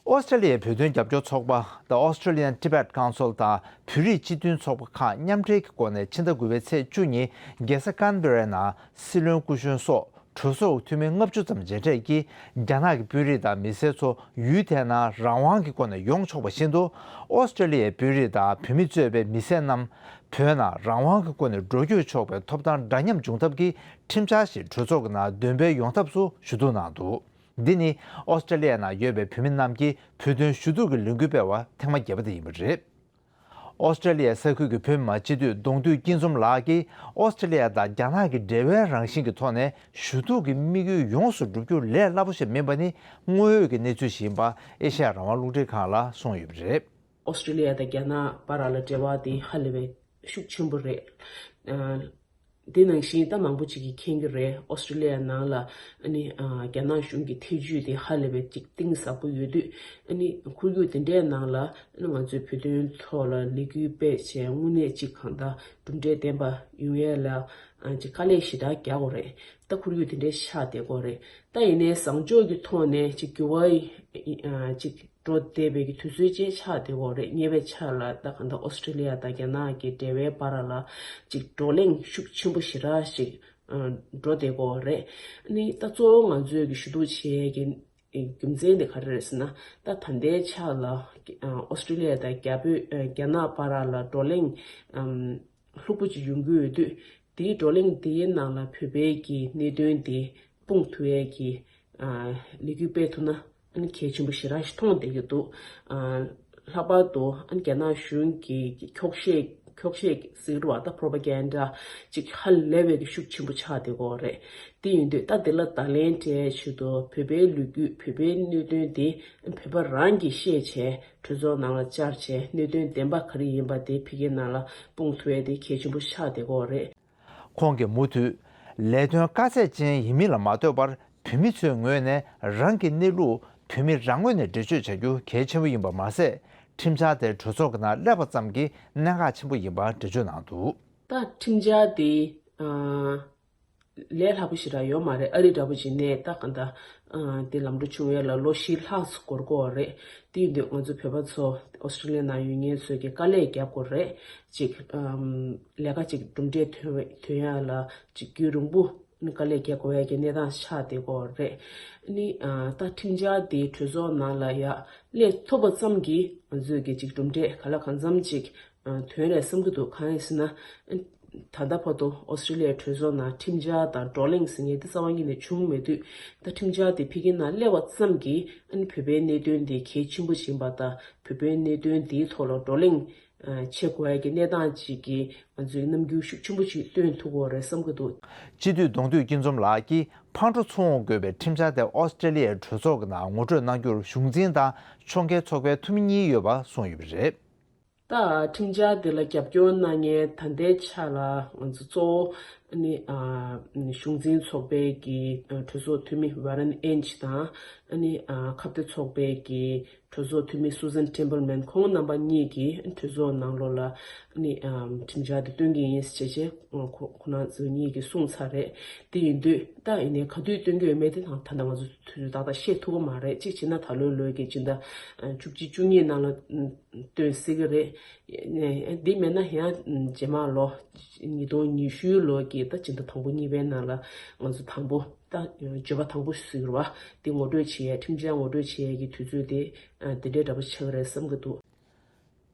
ཨོ་སི་ཀྲི་ལི་ཡའི་བོད་དོན་རྒྱབ་སྐྱོར་ཚོགས་པ་The Australian Tibet Council དང་བོད་རིགས་སྤྱི་མཐུན་ཚོགས་པ་ཁག་མཉམ་འབྲེལ་གྱི་སྒོ་ནས་ཕྱི་ཟླ་དགུ་པའི་ཚེས་བཅུ་ཉིན་རྒྱལ་ས་ཀན་བེ་རའི་ནང་སྲིད་བློན་སྐུ་གཞོན་སོགས་གྲོས་ཚོགས་འཐུས་མི་ལྔ་བཅུ་ཙམ་མཇལ་འཕྲད་ཀྱིས། རྒྱ་ནག་གི་དཔོན་རིགས་དང་མི་སེར་ཚོ་ཡུལ་དེའི་ནང་རང་དབང་གི་སྒོ་ནས་ཡོང་ཆོག་པ་བཞིན་དུ། ཨོ་སི་ཀྲི་ལི་ཡའི་དཔོན་རིགས་དང་བོད་མི་གཙོས་པའི་མི་སེར་རྣམས་བོད་ནང་རང་དབང་གི་སྒོ་ནས་འགྲོ་སྐྱོད་ཆོག་པའི་ཐོབ་ཐང་འདྲ་མཉམ་འབྱུང་ཐབས་ཀྱི་ཁྲིམས་འཆར་ཞིག་གྲོས་ཚོགས་ཀྱི་ནང་འདོན་སྤེལ་ཡོང་ཐབས་སུ་ཞུ་གཏུག་གནང་འདུག་འདི་ནི་ཨོ་སི་ཀྲི་ལི་ཡའི་ནང་ཡོད་པའི་བོད་མི་རྣམས་ཀྱིས་བོད་དོན་ཞུ་གཏུག་གི་ལས་འགུལ་སྤེལ་བ་ཐེངས་མ་བརྒྱད་པ་དེ་ཡིན་པ་རེད། ཨོ་སི་ཀྲི་ལི་ཡའི་ས་ཁུལ་གྱི་བོད་མི་མང་སྤྱི་འཐུས་གདོང་འདུས་སྐྱིད་འཛོམས་ལགས་ཀྱིས་ཨོ་སི་ཀྲི་ལི་ཡ་དང་རྒྱ་ནག་གི་འབྲེལ་བའི་རང་བཞིན་གྱི་ཐོག་ནས་ཞུ་གཏུག་གི་དམིགས་ཡུལ་ཡོངས་སུ་འགྲུབ་རྒྱུ་ལས་སླ་པོ་ཞིག་མིན་པ་ནི་དངོས་ཡོད་ཀྱི་གནས་ཚུལ་ཞིག་ཡིན་པ་ཨེ་ཤ་ཡ་རང་དབང་རླུང་འཕྲིན་ཁང་ལ་གསུངས་ཡོད་པ་རེད། ཨོ་སི་ཀྲི་ལི་ཡ་དང་རྒྱ་ནག་བར་ལ་འབྲེལ་བ་དེ་ཧ་ལས་པའི་ཤུགས་ཆེན་པོ་རེད། ཨ། དེ་ནང་བཞིན་ད་མང་པོ་ཅིག་གིས་མཁྱེན་གྱི་རེད། ཨོ་སི་ཀྲི་ལི་ཡ་ནང་ལ་ཨ་ནི་ཨ་རྒྱ་ནག་གཞུང་གི་ཐེ་ཇུས་དེ་ཧ་ལས་པའི་ཅིག་གཏིང་ཟབ་པོ་ཡོད་དུས། ཨ་ནི་ཁོར་ཡུག་དེ་འདྲའི་ནང་ལ་ཨ་ནི་ང་ཚོའི་བོད་དོན་ཐོག་ལ་ལས་འགུལ་སྤེལ་བྱས་དངོས་གནས་ཅིག་གང་ལྟར་གྲུབ་འབྲས་ལྡན་པ་ཡོང་ཡས་ལ་ཨ་ཅིག་དཀའ་ལས་ཞེ་དྲག་རྒྱག་དགོས་རེད། ད་ཁོར་ཡུག་དེ་འདྲའི་ཆགས་བསྡད་ཀྱི་ཡོད་རེད། ད་ཡིན་ནའི་བཟང་ཕྱོགས་ཀྱི་ཐོག་ནས་ཅིག་འགྱུར་བ་ཨ་ཅིག་འགྲོ་བསྡད་པའི་གི་དུས་ཚོད་ཅིག་ཆགས་བསྡད་ཀྱི་ཡོད་རེད། ཉེ་བའི་ཆར་ལ་ད་གང་ལྟར་ཨོ་སི་ཀྲི་ལི་ཡ་དང་རྒྱ་ནག་གི་འབྲེལ་བའི་བར་ལ་ཅིག་བགྲོ་གླེང་ཤུགས་ཆེན་པོ་ཞེ་དྲག་ཞིག་ཨ་འགྲོ་བསྡད་ཀྱི་ཡོད་རེད། ཨ་ནི་ད་གཙོ་བོ་ང་ཚོས་ཀྱི་ཞུ་གཏུག་བྱེད་ཡས་ཀྱི་རྒྱུ་མཚན་དེ་ག་རེ་རེད་ཟེར་ན། ད་ད་ལྟའི་ཆར་ལ་ཨ་ཨོ་སི་ཀྲི་ལི་ཡ་དང་རྒྱ་བོད་ཨ་རྒྱ་ནག་བར་ལ་བགྲོ་གླེང་ཨམ་ལྷུག་པོ་ཅིག་ཡོང་གི་ཡོད་དུས། དེའི་བགྲོ་གླེང་དེའི་ནང་ལ་བོད་པའི་གི་གནད་དོན་དེ་སྤུངས་ཐུབ་ཡས་ཀྱི་ཨ་ལས་འགུལ་སྤེལ་ཐུབ་ན་ཨ་ནི་གལ་ཆེན་པོ་ཞེ་དྲག་ཞིག་མཐོང་བསྡད་ཀྱི་འདུག་ཨ་ལྷག་པར་དུ་ཨ་ནི་རྒྱ་ནག་གཞུང་གི་འཁྱོག་བཤད་འཁྱོག་བཤད་ཟེར་བ་ད་པྲོ་པ་གན་ཌ་ཅིག་ཧ་ལས་པའི་གི་ཤུགས་ཆེན་པོ་ཆགས་བསྡད་ཀྱི་ཡོད་རེད། དེ་ཡིན་དུས་ད་དེ་ལ་བརྡ་ལན་སྤྲད་ཆེད་དུ་བོད་པའི་ལོ་རྒྱུས་བོད་པའི་གནད་དོན་དེ་བོད་པ་རང་གིས་ཤེས་བྱས་གྲོས་ཚོགས་ནང་ལ་བཅར་བྱས་གནད་དོན་བདེན་པ་ག་རེ་ཡིན་པ་དེ་ཕ་གིའི་ནང་ལ་སྤུངས་ཐུབ་ཡས་དེ་གལ་ཆེན་པོ་ཆགས་བསྡད་ཀྱི་ཡོད་རེད། ཁོང་གིས་མུ་མཐུད་ལས་དོན་དཀའ་ཚེགས་ཅན་ཡིན་མིན་ལ་མ་ལྟོས་པར་བོད་མི་ཚོའི་ངོས་ནས་རང་གི་གནས་ལུགས་བོད་མི་རང་ངོས་ནས་འགྲེལ་བརྗོད་བྱ་རྒྱུ་གལ་ཆེན་པོ་ཡིན་པ་མ་ཟད། ཁྲིམས་འཆར་དེ་གྲོས་ཚོགས་ཀྱི་ནང་སླེབས་པ་ཙམ་གྱིས་གནད་འགག་ཆེན་པོ་ཡིན་པ་འགྲེལ་བརྗོད་གནང་འདུག་ད་ཁྲིམས་འཆར་དེ་ཨ་ལས་སླ་པོ་ཞིག་རང་ཡོད་མ་རེད། ཨ་རི་འདྲ་པོ་ཅིག་ནས་ད་གང་ལྟར་ཨ་དེ་ལམ་འགྲོ་བྱུང་ཡས་ལ་ལོ་བཞི་ལྷག་ཙམ་འགོར་གྱི་ཡོད་རེད། དེ་ཡིན་དུས་ང་ཚོ་བོད་པ་ཚོ་ཨོ་སི་ཀྲི་ལི་ཡ་ནང་ཡོད་མཁན་ཚོས་ཀྱི་དཀའ་ལས་རྒྱབ་དགོས་རེད། ཅིག་ཨམ་ལས་ཀ་ཅིག་གྲུབ་འབྲས་ཐོན་ཐོན་ཡ་ལ་ཅིག་རྒྱུན་རིང་པོ་ནི་དཀའ་ལས་རྒྱག་དགོས་ཡ་གི་གནས་སྟངས་ཆགས་བསྡད་ཀྱི་ཡོད་རེད། ནི་ཨ་ད་ཁྲིམས་འཆར་དེ་གྲོས་ཚོགས་ནང་ལ་ཡ་སླེབས་ཐུབ་པ་ཙམ་གྱིས་ང་ཚོས་ཀྱི་ཅིག་གྲུབ་འབྲས་ག་ལ་གང་འཚམ་ཅིག་ཨ་ཐོན་རེད་བསམ་གྱི་འདུག་གང་ཡིན་ཟེར་ན། ད་ལྟ་བར་དུ་ཨོ་སི་ཀྲི་ལི་ཡའི་གྲོས་ཚོགས་ནང་ཁྲིམས་འཆར་དང་བགྲོ་གླེང་ཟེར་མཁན་དེ་རྩ་བ་ཉིད་ནས་བྱུང་མེད་དུས། ད་ཁྲིམས་འཆར་དེ་ཕ་གིའི་ནང་སླེབས་པ་ཙམ་གྱིས་ཨ་ནི་བོད་པའི་གནད་དོན་དེ་གལ་ཆེན་པོ་ཡིན་པ་དང་བོད་པའི་གནད་དོན་དེའི་ཐོག་ལ་བགྲོ་གླེང་ཨ་བྱེད་དགོས་ཡ་གི་གནས་སྟངས་ཅིག་གི་ང་ཚོས་རྣམ་འགྱུར་ཤུགས་ཆེན་པོ་ཞིག་སྟོན་ཐུབ་ཀྱི་ཡོད་རེད་བསམ་གྱི་འདུག་སྤྱི་འཐུས་གདོང་འདུས་སྐྱིད་འཛོམས་ལགས་ཀྱིས་ཕར་འགྲོ་ཚུར་འོང་དགོས་པའི་ཁྲིམས་འཆར་དེ་ཨོ་སི་ཀྲི་ལི་ཡའི་གྲོས་ཚོགས་ཀྱི་ནང་ངོ་སྤྲོད་གནང་རྒྱུར་གཞུང་འཛིན་དང་ཕྱོགས་འགལ་ཚོགས་པའི་འཐུས་མི་གཉིས་ཡོད་པ་གསུངས་ཡོད་པ་རེད། ད་ཁྲིམས་འཆར་དེ་ལ་རྒྱབ་སྐྱོར་གནང་མཁན་ད་ལྟའི་ཆ་ལ་ང་ཚོ་གཙོ་བོ་ཨ་ནི་ཨ་གཞུང་འཛིན་ཚོགས་པའི་གི་གྲོས་ཚོགས་འཐུས་མི་ཝ་རན་ཨེན་ཇི་དང་ཨ་ནི་ཨ་ཁ་གཏད་ཚོགས་པའི་གི་གྲོས་ཚོགས་འཐུས་མི་སུ་ཟན་ཊེམ་པལ་མན། ཁོང་རྣམ་པ་གཉིས་ཀྱིས་གྲོས་ཚོགས་ནང་ལོགས་ལ་ཨ་ནི་ཨ་ཁྲིམས་འཆར་དེ་སྟོན་གྱི་ཡིན་ཞེས་བྱས་ཁོ་ཁོ་རང་ཚོ་གཉིས་ཀྱིས་གསུངས་ཚར་རེད། དེ་ཡིན་དུས་ད་ཡིན་ནའི་ག་དུས་སྟོན་གྱི་ཡོད་མེད་དེ་ད་ད་ལྟ་ང་ཚོ་དུས་ཚོད་ཏག་ཏག་ཤེས་ཐུབ་ཀྱི་མ་རེད། གཅིག་བྱས་ན་ད་ལོའི་ལོའི་གི་སྤྱི་ཟླ་བཅུ་གཅིག་བཅུ་གཉིས་ནང་ལ་སྟོན་སྲིད་ཀྱི་རེད། འདི་མེད་ན་ཡང་རྗེས་མ་ལོ་ཉིས་སྟོང་ཉི་ཤུའི་ལོ་གི་ད་སྤྱི་ཟླ་དང་པོ་གཉིས་པའི་ནང་ལ་ང་ཚོ་དང་པོ་ད་བརྗོད་པ་དང་པོ་ཞིག་ཟེར་བ་འདི་ངོ་སྤྲོད་བྱེད་ཡས་ཁྲིམས་འཆར་ངོ་སྤྲོད་བྱེད་ཡས་ཀྱི་དུས་ཚོད་དེ་འདི་འདྲའི་འདྲ་པོ་ཆགས་ཀྱི་རེད་བསམ་གྱི་འདུག་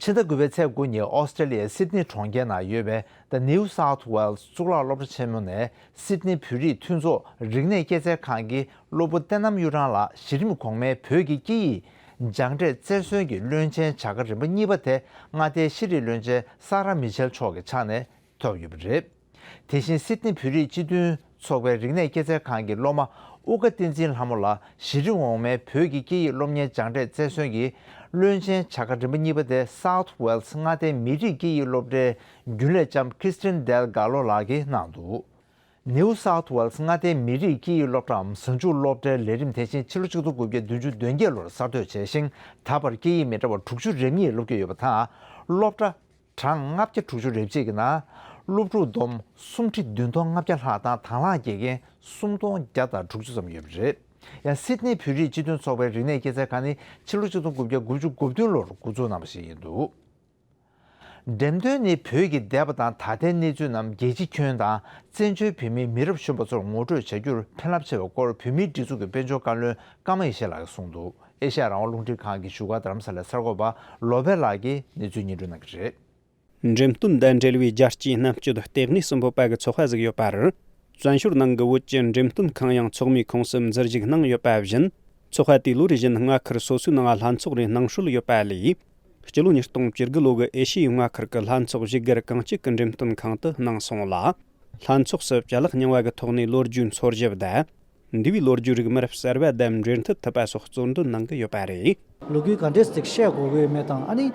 ཕྱི་ཟླ་དགུ་པའི་ཚེས་དགུ་ཉིན་ཨོ་སི་ཀྲི་ལི་ཡའི་སིད་ནི་གྲོང་ཁྱེར་ནང་ཡོད་པའི་The New South Wales གཙུག་ལག་སློབ་གྲྭ་ཆེན་མོ་ནས་སིད་ནི་བོད་རིགས་མཐུན་ཚོགས་རིག་གནས་སྐྱེད་ཚལ་ཁང་གི་སློབ་བུ་བསྟན་ནམ་གཡུ་སྦྲང་ལགས་གཞི་རིམ་གོང་མའི་བོད་ཀྱི་སྐད་ཡིག་སྦྱངས་འབྲས་རྩེར་སོན་གྱི་བློན་ཆེན་བྱ་དགའ་རིམ་པ་གཉིས་པ་དེ་མངའ་སྡེའི་ཤེས་རིག་བློན་ཆེན་ས་ར་མི་ཆེལ་མཆོག་གི་ཕྱག་ནས་ཐོབ་ཡོད་པ་རེད། དེ་བཞིན་སིད་ནི་བོད་རིགས་སྤྱི་མཐུན་ཚོགས་པའི་རིག་གནས་སྐྱེད་ཚལ་ཁང་གི་སློབ་མ་ཨུ་དགའ་བསྟན་འཛིན་ལྷ་མོ་ལགས་གཞི་རིམ་འོག་མའི་བོད་ཀྱི་སྐད་ཡིག་སློབ་གཉེར་སྦྱངས་འབྲས་རྩེར་སོན་གྱི་ བློན་ཆེན་བྱ་དགའ་རིམ་པ་གཉིས་པ་དེ་South Wales མངའ་སྡེའི་མི་རིགས་སྐད་ཡིག་སློབ་གྲྭའི་རྒྱུན་ལས་ལྕམ་Kirsten Del Gallo ལགས་ཀྱིས་གནང་འདུག New South Wales མངའ་སྡེའི་མི་རིགས་སྐད་ཡིག་སློབ་གྲྭའམ་གཟའ་མཇུག་སློབ་གྲྭའི་ལས་རིམ་དེ་བཞིན་ཕྱི་ལོ་ཆིག་སྟོང་དགུ་བརྒྱ་བདུན་ཅུ་དོན་བརྒྱད་ལོར་གསར་གཏོད་བྱས་ཤིང་། ད་བར་སྐད་ཡིག་མི་འདྲ་བ་དྲུག་ཅུ་རེ་གཉིས་སློབ་ཀྱི་ཡོད་པ་དང་། སློབ་གྲྭ་གྲངས་ལྔ་བརྒྱ་དྲུག་ཅུ་རེ་གཅིག་གི་ནང་སློབ་ཕྲུག་བསྡོམས་སུམ་ཁྲི་བདུན་སྟོང་ལྔ་བརྒྱ་ལྷག་དང་། དང་བླངས་དགེ་རྒན་སུམ་སྟོང་བརྒྱ་དང་དྲུག་ཅུ་ཙམ་ཡོད་པ་རེད། ཡང་སིད་ནི་བོད་རིགས་སྤྱི་མཐུན་ཚོགས་པའི་རིག་གནས་སྐྱེད་ཚལ་ཁང་ནི་ཕྱི་ལོ་ཆིག་སྟོང་དགུ་བརྒྱ་དགུ་བཅུ་གོ་བདུན་ལོར་འགོ་འཛུགས་གནང་བ་ཞིག་ཡིན་འདུག་འགྲེམས་སྟོན་ནི་བོད་ཀྱི་འདས་པ་དང་ད་ལྟའི་གནས་ཚུལ་རྣམས་རྒྱལ་སྤྱི་ཁྱོན་དང་བཙན་བྱོལ་བོད་མིའི་མི་རབས་གཞོན་པ་ཚོར་ངོ་སྤྲོད་བྱ་རྒྱུར་ཕན་རླབས་ཆེ་བའི་སྐོར་བོད་མིའི་སྒྲིག་འཛུགས་ཀྱི་དཔལ་འབྱོར་བཀའ་བློན་ཀརྨ་ཡེ་ཤེས་ལགས་ཀྱིས་གསུངས་འདུག་ཨེ་ཤ་ཡ་རང་དབང་རླུང་འཕྲིན་ཁང་གི་བཞུགས་སྒར་རྡ་རམ་ས་ལའི་གསར་འགོད་པ་བློ་བྷེ་ལགས་ཀྱིས་གནས་ཚུལ་སྙན་སྒྲོན་གནང་གི་རེད། འགྲེམས་སྟོན་དང་འབྲེལ་བའི་རྒྱལ་སྤྱིའི་རྣམ་དཔྱོད་ལྟེ་གནས་སུ་འབོད་པ་གི་ཚོགས་པ་ཟིག་ཡོད་པར། བཙན་བྱོལ་ནང་གི་བོད་ཀྱི་འགྲེམས་སྟོན་ཁང་ཡང་ཚོགས་མིའི་ཁོངས་སུ་འཛུལ་ཞུགས་གནང་ཡོད་པ་བཞིན། ཚོགས་པ་དེས་ལོ་རེ་བཞིན་མངའ་ཁུལ་སོ་སོའི་ནང་ལྷན་ཚོགས་རེ་གནང་སྲོལ་ཡོད་པ་ལས། སྤྱི་ལོ་ཉིས་སྟོང་བཅུ་དགུ་ལོ་གི་ཨེ་ཤི་ཡའི་མངའ་ཁུལ་གྱི་ལྷན་ཚོགས་བཞུགས་སྒར་གངས་སྐྱིད་ཀྱི་འགྲེམས་སྟོན་ཁང་དུ་གནང་སོང་ལ། ལྷན་ཚོགས་སུ་ཅ་ལག་རྙིང་བ་གི་ཐོག་ནས་ལོ་རྒྱུས་འཚོལ་ཞིབ་དང་། འདས་པའི་ལོ་རྒྱུས་རིགས་མི་རབས་གསར་པ་དང་འབྲེལ་མཐུད་ཐུབ་པ་སོགས་གཙོ་འདོན་གནང་གི་ཡོད་པ་རེད། ལོ་རྒྱུས་ག་འདྲས་ཅིག་བཤད་དགོས་ཀྱི་ཡོད་མེད་དང་། ཨ་ནི་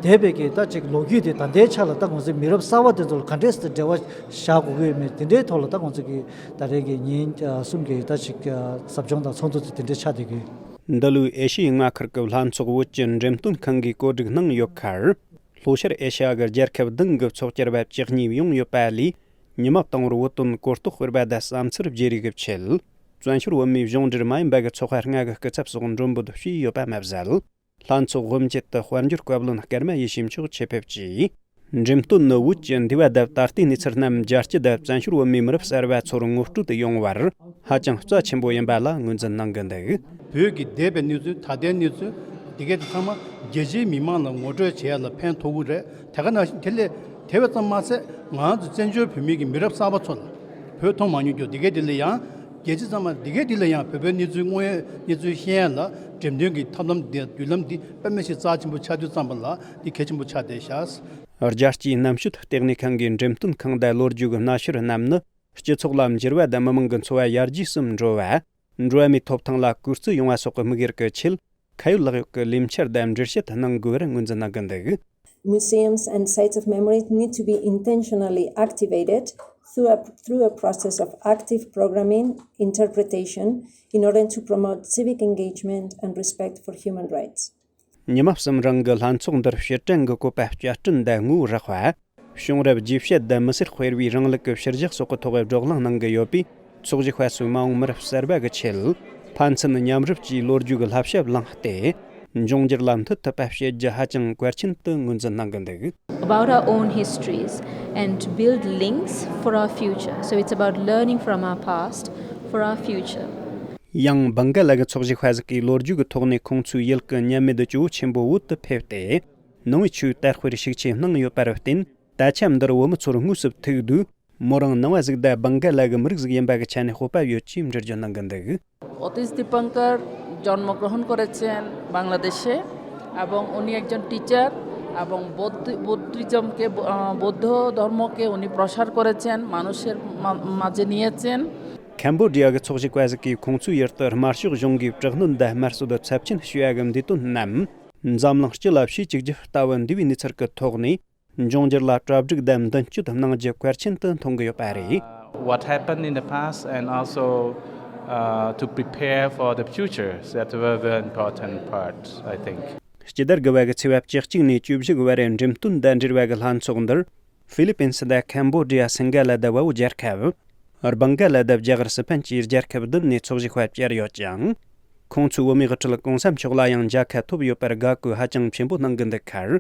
འདས་པའི་གི་ད་ཅིག་ལོ་རྒྱུས་དེ་ད་ལྟའི་ཆ་ལ་ད་ང་ཚོའི་མི་རབས་གསར་པ་དེ་ཚོ་ལ་ག་འདྲས་སེ་འབྲེལ་བ་བཞག་དགོས་ཀྱི་ཡོད་མེད། དེ་འདྲའི་ཐོག་ལ་ད་ང་ཚོ་གི་ད་རེས་ཀྱི་ཉིན་གསུམ་གྱི་ད་ཅིག་ཟབ་སྦྱོང་དང་ཚོགས་འདུ་དེ་དེ་འདྲས་ཆགས་བསྡད་ཀྱི་ཡོད། འདི་ལོའི་ཨེ་ཤི་ཡའི་མངའ་ཁུལ་གྱི་ལྷན་ཚོགས་བོད་ཀྱི་འགྲེམས་སྟོན་ཁང་གིས་བཀོད་སྒྲིག་གནང་ཡོད་ཁར། ལྷོ་ཤར་ཨེ་ཤ་ཡ་གི་རྒྱལ་ཁབ་བདུན་གྱི་ཚོགས་བཅར་བ་བཅུ་གཉིས་ཡོང་ཡོད་པ་ལས། ཉི་མ་དང་པོར་བོད་དོན་གོ་རྟོགས་སྤེལ་བ་དང་བསམ་ཚུལ་བརྗེ་རེས་ཀྱི་ཆེད། བཙན་བྱོལ་བོད་མིའི་གཞུང་འབྲེལ་མ་ཡིན་པ་གི་ཚོགས་པ་ལྔ་གི་སྐུ་ཚབ་སོགས་མགྲོན་འབོད་བྱས་ཡོད་པ་མ་ཟད། ལྷན་ཚོགས་དབུ་འབྱེད་དུ་དཔལ་འབྱོར་བཀའ་བློན་ཀརྨ་ཡེ་ཤེས་མཆོག་ཆེད་ཕེབས་ཀྱིས། འགྲེམས་སྟོན་ནི་བོད་ཀྱི་འདས་པ་དང་ད་ལྟའི་གནས་ཚུལ་རྣམས་རྒྱལ་སྤྱི་དང་བཙན་བྱོལ་བོད་མིའི་མི་རབས་གསར་པ་ཚོར་ངོ་སྤྲོད་དུ་ཡོང་བར་ཧ་ཅང་རྩ་ཆེན་པོ་ཡིན་པ་ལ་ངོས་འཛིན་གནང་གི་འདུག་བོད་ཀྱི་འདས་པའི་གནས་ཚུལ། ད་ལྟའི་གནས་ཚུལ། དེ་གས་དེ་ཚང་མ་རྒྱལ་སྤྱིའི་མི་མང་ལ་ངོ་སྤྲོད་བྱེད་ཡ་ལ་ཕན་ཐོགས་ཀྱི་རེད། དེ་ག་ནང་བཞིན་དེ་ལས་དེ་བས་ཙམ་མ་ཟད། ང་ཚོ་བཙན་བྱོལ་བོད་མི་གི་མི་རབས་གསར་པ་ཚོ་ལ་བོད་མཐོང་མ་མྱོང་རྒྱུ་དེ་གས་དེ་ལ་ཡང་རྒྱལ་སྤྱི་ཚང་མ་དེ་གས་དེ་ལ་ཡང་བོད་པའི་གནས་ཚུལ་དངོས་ཡོད་གནས་ཚུལ་ཤེས་ཡ་ལ་འགྲེམས་སྟོན་གྱི་ཐབས་ལམ་འདི་བརྒྱུད་ལམ་འདི་དཔེ་མི་སྲིད་རྩ་ཆེན་པོ་ཆགས་དུས་ཙམ་པ་ལ་འདི་གལ་ཆེན་པོ་ཆགས་བསྡད་ཤག་རྒྱལ་སྤྱིའི་རྣམ་དཔྱོད་ལྟེ་གནས་ཁང་གི་འགྲེམས་སྟོན་ཁང་དང་ལོ་རྒྱུས་ཀྱི་གནའ་ཤུལ་རྣམས་ནི། སྤྱི་ཚོགས་ལ་འགྱུར་བ་དང་མི་མང་གི་འཚོ་བ་ཡར་རྒྱས་སུ་འགྲོ་བ། འགྲོ་བ་མིའི་ཐོབ་ཐང་ལ་བཀོལ་སྤྱོད་ཡོང་བ་སོགས་ཀྱི་དམིགས་ཡུལ་གྱི་ཆེད། ཁ་ཡོད་ལག་ཡོད་ཀྱི་ལས་འཆར་དང་འགྲེལ་བཤད་གནང་དགོས་པར་ངོས་འཛིན་གནང་གི་འདུག Museums and sites of memory need to be intentionally activated through a, through a process of active programming, interpretation, in order to promote civic engagement and respect for human rights. ཉི་མ་གསུམ་རིང་གི་ལྷན་ཚོགས་འདིར་ཕྱིར་དྲན་གྱི་བཀོད་པ་བསྐྱར་སྐྲུན་དང་དངོས་པོ་རག་པ། བྱུང་རབས་རྗེས་བཤད་དང་མི་སེར་སྤེལ་བའི་རིང་ལུགས་ཀྱི་ཕྱི་བཞག་སོགས་ཀྱི་ཐོག་བགྲོ་གླེང་གནང་གི་ཡོད་པས། ཚོགས་ཞུགས་པ་ཚོས་མ་འོངས་མི་རབས་གསར་པ་གི་ཆེད། ཕན་ཚུན་མཉམ་རུབ་ཀྱིས་ལོ་རྒྱུས་ཀྱི་བསླབ་བྱ་བླངས་ཏེ། འབྱུང་འགྱུར་ལ་མཐུད་ཐུབ་པ་བྱེད་རྒྱུ་ཧ་ཅང་གལ་ཆེན་དུ་ངོས་འཛིན་གནང་གི་འདུག About our own histories and build links for our future. So it's about learning from our past for our future. ཡང་། བང་ག་ལ་གི་ཚོགས་ཞུགས་པ་ཟིག་གིས་ལོ་རྒྱུས་ཀྱི་ཐོག་ནས་ཁོང་ཚོའི་ཡུལ་གྱི་མཉམ་མེད་ཇོ་བོ་ཆེན་པོ་བོད་དུ་ཕེབས་ཏེ། ནང་པའི་ཆོས་དར་སྤེལ་ཤུགས་ཆེ་གནང་ཡོད་པར་བརྟེན། ད་ཆ་འདིར་བོད་མི་ཚོར་དངོས་སུ་ཐུག་དུས། མོ་རང་ནང་པ་ཟིག་དང་བང་ག་ལ་གི་མི་རིགས་ཟིག་ཡིན་པ་གི་ཆ་ནས་སྤོབས་པ་ཡོད་ཅེས་འགྲེལ་བརྗོད་གནང་གི་འདུག Otis Dipankar জন্মগ্রহণ করেছেন বাংলাদেশে এবং উনি একজন টিচার এবং বৌদ্ধ বুদ্ধিজমকে আহ, বৌদ্ধ ধর্মকে উনি প্রসার করেছেন, মানুষের মা- মাঝে নিয়েছেন। ཁམ་བོ་ཌི་ཡ་གི་ཚོགས་ཞུགས་པ་ཟིག་གིས་ཁོང་ཚོའི་ཡུལ་དུ་དམར་ཤོག་གཞུང་གིས་དྲག་གནོན་དང་དམར་གསོད་ཚབས་ཆེན་བྱས་པ་གི་འདས་དོན་རྣམས། འཛམ་གླིང་སྤྱི་ལ་ཕྱིའི་གཅིག་གྱུར་ལྟ་བུ་འདས་པའི་གནས་ཚུལ་གྱི་ཐོག་ནས། འབྱུང་འགྱུར་ལ་གྲ་སྒྲིག་དང་མདུན་སྐྱོད་གནང་རྒྱུ་གལ་ཆེན་དུ་མཐོང་གི་ཡོད་པ་རེད། What happened in the past and also uh, to prepare for the future is a very, very important part, I think. སྤྱི་ཟླ་དགུ་པ་གི་ཚེས་པ་བཅུ་གཅིག་ནས་བཅུ་བཞི་བར་འགྲེམས་སྟོན་དང་འབྲེལ་བ་གི་ལྷན་ཚོགས་འདིར། ཧྥི་ལི་པིན་སི་དང་ཁམ་བོ་ཌི་ཡ། སིང་ག་ལ་དང་བལ་པོ་རྒྱལ་ཁབ། སྦང་ག་ལ་དང་རྒྱ་གར་སི་ཕན་བཅས་རྒྱལ་ཁབ་བདུན་ནས་ཚོགས་ཞུགས་པ་བཅར་ཡོད་ཅིང་། ཁོང་ཚོས་བོད་མིའི་དབུ་ཁྲིད་གོང་ས་མཆོག་ལ་ཡང་མཇལ་ཁ་ཐོབ་ཡོད་པར་དགའ་བསུ་ཧ་ཅང་ཆེན་པོ་གནང་གི་འདུག་ཁར།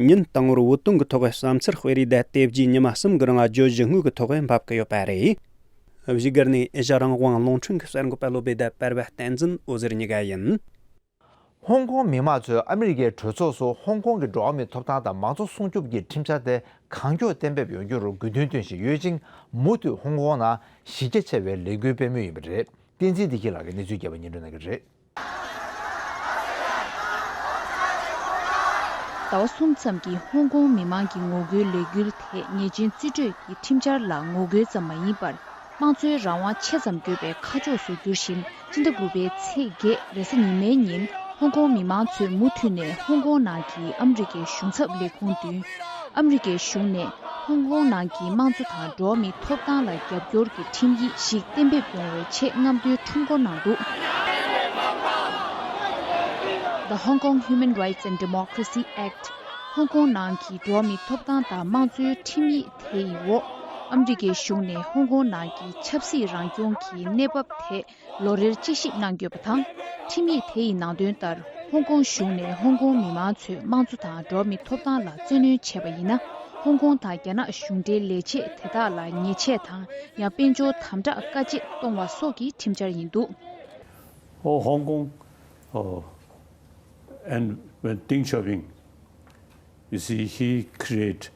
ཉིན་དང་པོར་བོད་དོན་གྱི་ཐོག་བསམ་ཚུལ་སྤེལ་རེས་དང་དེ་རྗེས་ཉི་མ་གསུམ་གྱི་རིང་བརྗོད་གཞི་དངོས་ཀྱི་ཐོག་འབབ་ཀྱི་ཡོད་པ་རེད། བཞུགས་སྒར་ནས་ཨེ་ཤ་རང་དབང་རླུང་འཕྲིན་གྱི་གསར་འགོད་པ་བློ་བྷེ་དང་པར་པ་བསྟན་འཛིན་འོད་ཟེར་གཉིས་ཀ་ཡིན། ཧོང་ཀོང་མི་མང་ཚོས་ཨ་མི་རི་ཀའི་གྲོས་ཚོགས་སུ་ཧོང་ཀོང་གི་འགྲོ་བ་མིའི་ཐོབ་ཐང་དང་མང་གཙོ་སྲུང་སྐྱོབ་ཀྱི་ཁྲིམས་འཆར་དེ་གང་མགྱོགས་གཏན་འབེབས་ཡོང་རྒྱུར་དགོས་འདུན་བཏོན་བཞིན་ཡོད་ཅིང་། མུ་མཐུད་ཧོང་ཀོང་ནང་གཞི་རྒྱ་ཆེ་བའི་ལས་འགུལ་སྤེལ་མུས་ཡིན་པ་རེད། བསྟན་འཛིན་བདེ་སྐྱིད་ལགས་ཀྱིས་གནས་ཚུལ་རྒྱས་པ་སྙན་སྒྲོན་གནང་གི་རེད། ཟླ་བ་གསུམ་ཙམ་གྱི་ཧོང་ཀོང་མི་མང་གི་ངོ་རྒོལ་ལས་འགུལ་དེ་ཉེས་ཅན་རྩིས་སྤྲོད་ཀྱི་ཁྲིམས་འཆར་ལ་ངོ་རྒོལ་ཙམ་མ་ཡིན་པར། དམངས་གཙོའི་རང་དབང་ཆེ་ཙམ་དགོས་པའི་ཁ་ཕྱོགས་སུ་འགྱུར་བཞིན། སྤྱི་ཟླ་དགུ་པའི་ཚེས་བརྒྱད་རེས་གཟའ་ཉི་མའི་ཉིན་ ཧོང་ཀོང་མི་མང་ཚོས་མུ་མཐུད་ནས་ཧོང་ཀོང་ནང་གི་ཨ་མི་རི་ཀའི་གཞུང་ཚབ་ལས་ཁུངས་མདུན། ཨ་མི་རི་ཀའི་གཞུང་ནས་ཧོང་ཀོང་ནང་གི་དམངས་གཙོ་དང་འགྲོ་བ་མིའི་ཐོབ་ཐང་ལ་རྒྱབ་སྐྱོར་གྱི་ཁྲིམས་ཡིག་ཞིག་གཏན་འབེབས་ཡོང་བའི་ཆེད་རྔམ་སྟོན་ཁྲོམ་སྐོར་གནང་འདུག The Hong Kong Human Rights and Democracy Act། ཧོང་ཀོང་ནང་གི་འགྲོ་བ་མིའི་ཐོབ་ཐང་དང་དམངས་གཙོའི་ཁྲིམས་ཡིག་དེ་ཡི་འོག་ཨ་མི་རི་ཀའི་གཞུང་ནས་ཧོང་ཀོང་ནང་གི་ཆབ་སྲིད་རང་སྐྱོང་གི་གནས་བབ་ཐད། ལོ་རེར་དཔྱད་ཞིབ་གནང་ཡོད་པ་དང་། ཁྲིམས་ཡིག་དེ་ཡི་ནང་དོན་ལྟར། ཧོང་ཀོང་གཞུང་ནས་ཧོང་ཀོང་མི་མང་ཚོས་དམངས་གཙོ་དང་འགྲོ་བ་མིའི་ཐོབ་ཐང་ལ་བཙན་གནོན་བྱས་པ་ཡིན་ན། ཧོང་ཀོང་དང་རྒྱ་ནག་གཞུང་འབྲེལ་ལས་བྱེད་དེ་དག་ལ་ཉེས་ཆད་དང་ཡང་དཔལ་འབྱོར་དམ་དྲག་དཀའ་སྤྱད་གཏོང་བ་སོགས་ཀྱི་ཁྲིམས་འཆར་ཡིན་འདུག Oh, Hong Kong, oh, and when Deng Xiaoping, you see, he create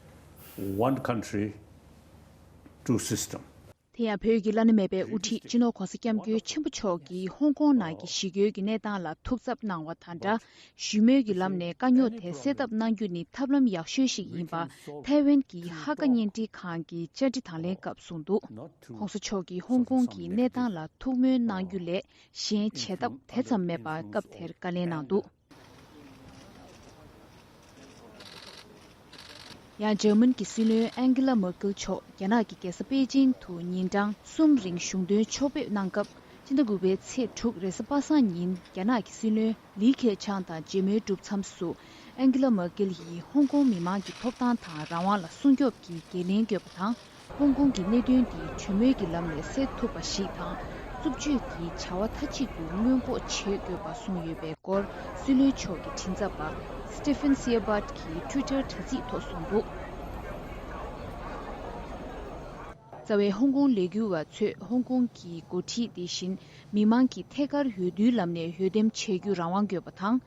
one country, two system. དེ་ཡང་བོད་ཀྱི་བླ་ན་མེད་པའི་དབུ་ཁྲིད་སྤྱི་ནོར་༧གོང་ས་༧སྐྱབས་མགོན་ཆེན་པོ་མཆོག་གིས་ཧོང་ཀོང་ནང་གི་ཞི་རྒོལ་གྱི་གནས་སྟངས་ལ་ཐུགས་འཚབ་གནང་བ་དང་སྦྲགས། ཞི་མོལ་གྱི་ལམ་ནས་དཀའ་རྙོག་དེ་སེལ་ཐབས་གནང་རྒྱུ་ནི་ཐབས་ལམ་ཡག་ཤོས་ཤིག་ཡིན་པ། ཐའེ་ཝན་གྱི་ཧ་ཀ་བརྙན་འཕྲིན་ཁང་གི་བཅར་འདྲི་དང་ལེན་སྐབས་གསུངས་འདུག ༸གོང་ས་མཆོག་གིས་ཧོང་ཀོང་གི་གནས་སྟངས་ལ་ཐུགས་སྨོན་གནང་རྒྱུ་ལས་གཞན་བྱེད་ཐབས་དེ་ཙམ་མེད་པ་སྐབས་དེར་བཀའ་ལན་གནང་འདུག་ཡང་འཇར་མན་གྱི་སྲིད་བློན་ཨན་ཀི་ལ་མར་ཀེལ་མཆོག་རྒྱ་ནག་གི་རྒྱལ་ས་པེ་ཅིང་དུ་ཉིན་གྲངས་གསུམ་རིང་གཞུང་དོན་ཕྱོགས་ཕེབས་གནང་སྐབས། སྤྱི་ཟླ་དགུ་པའི་ཚེས་དྲུག་རེས་གཟའ་པ་སངས་ཉིན་རྒྱ་ནག་གི་སྲིད་བློན་ལི་ཁེ་ཆང་དང་མཇལ་མོལ་གྲུབ་མཚམས་སུ། ཨན་ཀི་ལ་མར་ཀེལ་ཡིས་ཧོང་ཀོང་མི་མང་གི་ཐོབ་ཐང་དང་རང་དབང་ལ་སྲུང་སྐྱོབ་ཀྱི་འགན་ལེན་བསྐྱོན་པ་དང་། ཧོང་ཀོང་གི་གནད་དོན་འདི་གྲོས་མོལ་གྱི་ལམ་ནས་སེལ་ཐུབ་པ་ཞིག་དང་། རྩུབ་སྤྱོད་ཀྱི་བྱ་བ་མཐའ་གཅིག་ཏུ་སྔོན་འགོག་བྱེད་དགོས་པ་གསུངས་ཡོད་པའི་སྐོར། སྲིད་བློན་མཆོག་གི་མགྲིན་ཚབ་པ་Stephen Seibert གྱིས་Twitter དྲ་ཚིགས་ཐོག་གསུངས་འདུག་རྩ་བའི་ཧོང་ཀོང་ལས་འགུལ་བ་ཚོས་ཧོང་ཀོང་གི་འགོ་ཁྲིད་དེ་བཞིན་མི་མང་གི་ཐད་ཀར་འོས་བསྡུའི་ལམ་ནས་འོས་འདེམས་བྱེད་རྒྱུ་རང་དབང་དགོས་པ་དང་།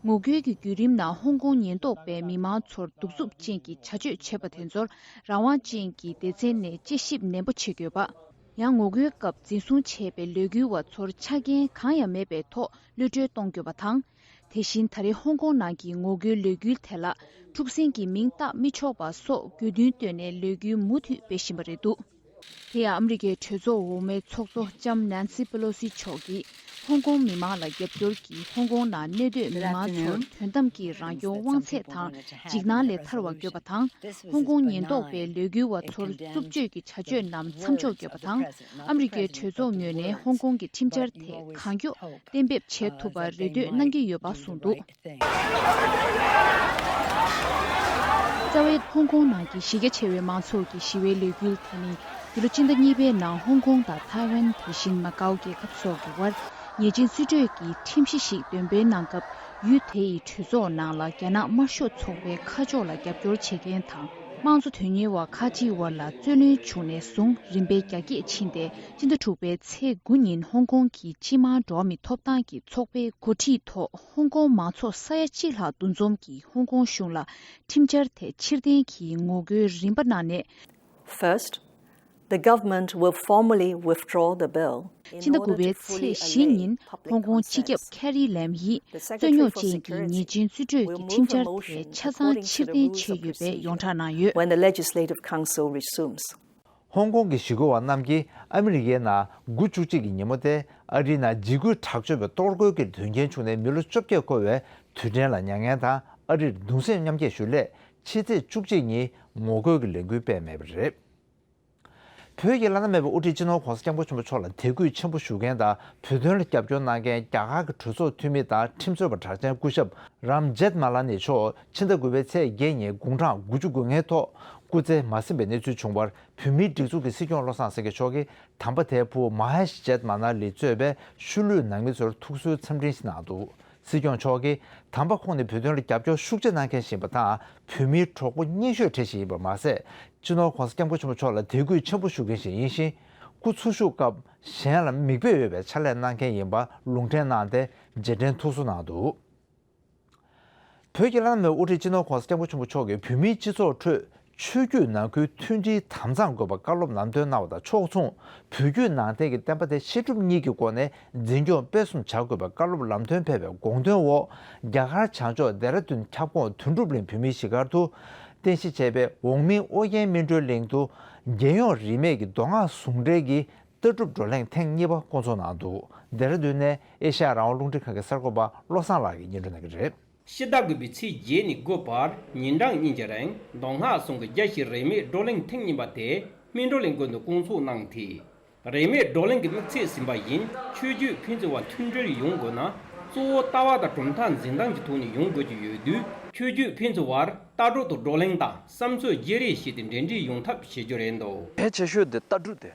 ངོ་རྒོལ་གྱི་བརྒྱུད་རིམ་ནང་ཧོང་ཀོང་ཉེན་རྟོག་པས་མི་མང་ཚོར་གདུག་རྩུབ་ཅན་གྱི་བྱ་སྤྱོད་བྱས་པ་དེ་ཚོར་རང་དབང་ཅན་གྱི་སྡེ་ཚན་ནས་དཔྱད་ཞིབ་ནན་པོ་བྱེད་དགོས་པ། ཡང་ངོ་རྒོལ་སྐབས་འཛིན་བཟུང་བྱས་པའི་ལས་འགུལ་བ་ཚོར་ཆ་རྐྱེན་གང་ཡང་མེད་པའི་ཐོག་གློད་གྲོལ་གཏོང་དགོས་པ་དང་། དེ་བཞིན་ད་རེས་ཧོང་ཀོང་ནང་གི་ངོ་རྒོལ་ལས་འགུལ་དེ་ལ་འཁྲུག་ཟིང་གི་མིང་བཏགས་མི་ཆོག་པ་སོགས་དགོས་འདུན་བཏོན་ནས་ལས་འགུལ་མུ་མཐུད་སྤེལ་བཞིན་པ་རེད་འདུག་དེ་ཡང་ཨ་མི་རི་ཀའི་གྲོས་ཚོགས་འོག་མའི་ཚོགས་གཙོ་ལྕམ་ནན་སི་པེ་ལོ་སི་མཆོག་གིས་ཧོང་ཀོང་མི་མང་ལ་རྒྱབ་སྐྱོར་གྱིས་ཧོང་ཀོང་ནང་གནས་སྡོད་མི་མང་ཚོར་དོན་དམ་གྱི་རང་སྐྱོང་དབང་ཚད་དང་འཇིགས་སྣང་ལས་ཐར་བ་དགོས་པ་དང་། ཧོང་ཀོང་ཉེན་རྟོག་པའི་ལས་འགུལ་བ་ཚོར་རྩུབ་སྤྱོད་ཀྱི་བྱ་སྤྱོད་རྣམས་མཚམས་འཇོག་དགོས་པ་དང་། ཨ་མི་རི་ཀའི་གྲོས་ཚོགས་ངོས་ནས་ཧོང་ཀོང་གི་ཁྲིམས་འཆར་དེ་གང་མགྱོགས་གཏན་འབེབས་བྱེད་ཐུབ་པར་རེ་ལྟོས་གནང་གི་ཡོད་པ་གསུངས་འདུག་རྩ་བའི་ཧོང་ཀོང་ནང་གི་གཞི་རྒྱ་ཆེ་བའི་མང་ཚོགས་ཀྱི་ཞི་བའི་ལས་འགུལ་དེ་ནི། འདི་ལོ་སྤྱི་ཟླ་གཉིས་པའི་ནང་ཧོང་ཀོང་དང་ཐའེ་ཝན། དེ་བཞིན་མ་ཀའོ་རྒྱལ་ཁབ་སོགས་ཀྱི་དབར་ཉེས་ཅན་རྩིས་སྤྲོད་ཀྱི་ཁྲིམས་གཞི་ཞིག་འདོན་སྤེལ་གནང་སྐབས། ཡུལ་དེ་ཡི་གྲོས་ཚོགས་ནང་ལ་རྒྱ་ནག་དམར་ཤོག་ཚོགས་པའི་ཁ་ཕྱོགས་ལ་རྒྱབ་སྐྱོར་བྱེད་མཁན་དང་། དམངས་གཙོ་དོན་གཉེར་བ་ཁག་ཅིག་དབར་ལ་རྩོད་གླེང་བྱུང་ནས་བཟུང་རིམ་པས་རྒྱ་སྐྱེད་ཕྱིན་ཏེ། སྤྱི་ཟླ་དྲུག་པའི་ཚེས་དགུ་ཉིན་ཧོང་ཀོང་གི་སྤྱི་དམངས་འགྲོ་བ་མིའི་ཐོབ་ཐང་གི་ཚོགས་པའི་འགོ་ཁྲིད་ཐོག་ཧོང་ཀོང་མང་ཚོགས་ས་ཡ་གཅིག་ལྷག་འདུ་འཛོམས་ཀྱིས་ཧོང་ཀོང་གཞུང་ལ་ཁྲིམས་འཆར་དེ་ཕྱིར་འཐེན་གྱིས་ངོ་རྒོལ་རིམ་པ་གནང་ནས། First, the government will formally withdraw the bill in order to fully allay public concerns. སྤྱི་ཟླ་དགུ་པའི་ཚེས་བཞི་ཉིན་ཧོང་ཀོང་སྤྱི་ཁྱབ་ཁེ་རི་ལེམ་ཡིས་རྩོད་རྙོག་ཅན་གྱི་ཉེས་ཅན་རྩིས་སྤྲོད་ཀྱི་ཁྲིམས་འཆར་དེ་ཆ་ཚང་ཕྱིར་འཐེན་བྱས་ཡོད་པའི་ཡོངས་གྲགས་གནང་ཡོད། When the legislative council resumes. ཧོང་ཀོང་གི་ཞི་རྒོལ་བ་རྣམས་ཀྱིས་ཨ་མི་རི་ཀའི་ནང་དགུ་བཅུ་གཅིག་གི་ཉིན་མོ་སྟེ། ཨ་རིའི་ནང་འཇིགས་སྐུལ་དྲག་སྤྱོད་པའི་གཏོར་རྒོལ་གྱི་དོན་རྐྱེན་བྱུང་ནས་མི་ལོ་བཅོ་བརྒྱད་འཁོར་བའི་དུས་དྲན་ལ་མྱ་ངན་དང་ཨ་རིར་གདུང་སེམས་མཉམ་སྐྱེད་ཞུ་སླད། ཕྱི་ཚེས་བཅུ་གཅིག་ཉིན་ངོ་རྒོལ་གྱི་ལས་འགུལ་སྤེལ་མེད་པ་རེད། བོད་ཀྱི་བླ་ན་མེད་པའི་དབུ་ཁྲིད་སྤྱི་ནོར་༧གོང་ས་༧སྐྱབས་མགོན་ཆེན་པོ་མཆོག་ལ་དད་གུས་ཆེན་པོ་ཞུ་མཁན་དང་། བོད་དོན་ལ་རྒྱབ་སྐྱོར་གནང་མཁན་རྒྱ་གར་གྱི་གྲོས་ཚོགས་འཐུས་མི་དང་ཁྲིམས་རྩོད་པ་གྲགས་ཅན་སྐུ་ཞབས་རམ་ཇེཐ་མ་ལ་ནི་མཆོག་ཕྱི་ཟླ་དགུ་པའི་ཚེས་བརྒྱད་ཉིན་དགུང་གྲངས་དགུ་བཅུ་གོ་ལྔའི་ཐོག་སྐུ་ཚེ་མ་ཟིན་པའི་གནས་ཚུལ་བྱུང་བར། བོད་མིའི་སྒྲིག་འཛུགས་ཀྱི་སྲིད་སྐྱོང་བློ་བཟང་སེང་གེ་མཆོག་གིས་དམ་པ་དེའི་བུ་མ་ཧེ་ཤི་ཇེཐ་མ་ན་ལི་གཙོས་པའི་ཤུལ་ལུས་ནང་མི་ཚོར་ཐུགས་གསོའི་འཚམས་འཕྲིན་ཞིག་གནང་འདུག་སྲིད་སྐྱོང་མཆོག་གིས་དམ་པ་ཁོང་ནི་བོད་དོན་ལ་རྒྱབ་སྐྱོར་ཤུགས་ཆེ་གནང་མཁན་ཞིག་ཡིན་པ་དང་། བོད་མིའི་གྲོགས་པོ་རྙིང་ཤོས་གྲས་ཤིག་ཡིན་པར་མ་ཟད། སྤྱི་ནོར་༧གོང་ས་༧སྐྱབས་མགོན་ཆེན་པོ་མཆོག་ལ་དད་གུས་ཆེན་པོ་ཞུ་མཁན་ཞིག་ཡིན་ཞིང་། སྐུ་འཚོ་བཞུགས་སྐབས་གཞན་ལ་མིག་དཔེ་འོས་པའི་ཕྱག་ལས་གནང་མཁན་ཡིན་པ་ལུང་འདྲེན་གནང་སྟེ་རྗེས་དྲན་ཐུགས་གསོ་གནང་འདུག་བོད་ཀྱི་བླ་ན་མེད་པའི་དབུ་ཁྲིད་སྤྱི་ནོར་༧གོང་ས་༧སྐྱབས་མགོན་ཆེན་པོ་མཆོག་གིས་བོད་མིའི་སྤྱི་ཚོགས་ཁྲོད་ཆོས་བརྒྱུད་ནང་ཁུལ་མཐུན་སྒྲིལ་དམ་གཙང་དགོས་པ་བཀའ་སློབ་ལམ་སྟོན་གནང་བ་དང་ཕྱོགས་མཚུངས། བོད་བརྒྱུད་ནང་བསྟན་གྱི་བསྟན་པ་དེ་བཤད་སྒྲུབ་གཉིས་ཀྱི་སྒོ་ནས་འཛིན་སྐྱོང་སྤེལ་གསུམ་བྱ་དགོས་པའི་བཀའ་སློབ་ལམ་སྟོན་ཕེབས་པའི་དགོངས་དོན་འོག་རྒྱ་གར་བྱང་ཕྱོགས་ལྡེ་ར་ལྡུན་ཁྱབ་ཁོངས་དོན་གྲུབ་གླིང་བོད་མིའི་གཞིས་སྒར་དུ་རྟེན་གཞི་བྱས་པའི་འོག་མིན་ཨོ་རྒྱན་སྨིན་གྲོལ་གླིང་དུ། རྒྱལ་ཡོངས་རིས་མེད་ཀྱི་མདོ་སྔགས་ཟུང་འབྲེལ་གྱི་ ལྟ་གྲུབ་བགྲོ་གླེང་ཐེངས་གཉིས་པ་བསྐོང་ཚོགས་གནང་འདུག་ལྡེ་ར་ལྡུན་ནས་ཨེ་ཤ་ཡ་རང་དབང་རླུང་འཕྲིན་ཁང་གི་གསར་འགོད་པ་བློ་བཟང་ལགས་ཀྱིས་སྙན་སྒྲོན་གནང་གི་རེད། ཕྱི་ཟླ་དགུ་པའི་ཚེས་བརྒྱད་ནས་དགུ་བར་ཉིན་གྲངས་གཉིས་ཀྱི་རིང་མདོ་སྔགས་ཟུང་གི་རྒྱལ་སྤྱིའི་རིས་མེད་བགྲོ་གླེང་ཐེངས་གཉིས་པ་དེ་སྨིན་གྲོལ་གླིང་དགོན་དུ་བསྐོང་ཚོགས་གནང་སྟེ། རིས་མེད་བགྲོ་གླེང་གི་དམིགས་ཚད་ཟིན་པ་བཞིན་ཆོས་བརྒྱུད་ཕན་ཚུན་བར་མཐུན་སྒྲིལ་ཡོང་དགོས་ན། གཙོ་བོ་ལྟ་བ་དང་གྲུབ་མཐའ་འཛིན་སྟངས་ཀྱི་ཐོག་ནས་ཡོང་དགོས་ཀྱི་ཡོད་དུས། ཆོས་བརྒྱུད་ཕན་ཚུན་བར་ལྟ་གྲུབ་ཏུ་བགྲོ་གླེང་དང་བསམ་ཚུལ་བརྗེ་རེས་བྱས་ཏེ་འབྲེལ་འདྲིས་ཡོང་ཐབས་བྱེད་རྒྱུ་རེད་འདུག་གལ་ཆེ་ཤོས་དེ་ལྟ་གྲུབ་དེ།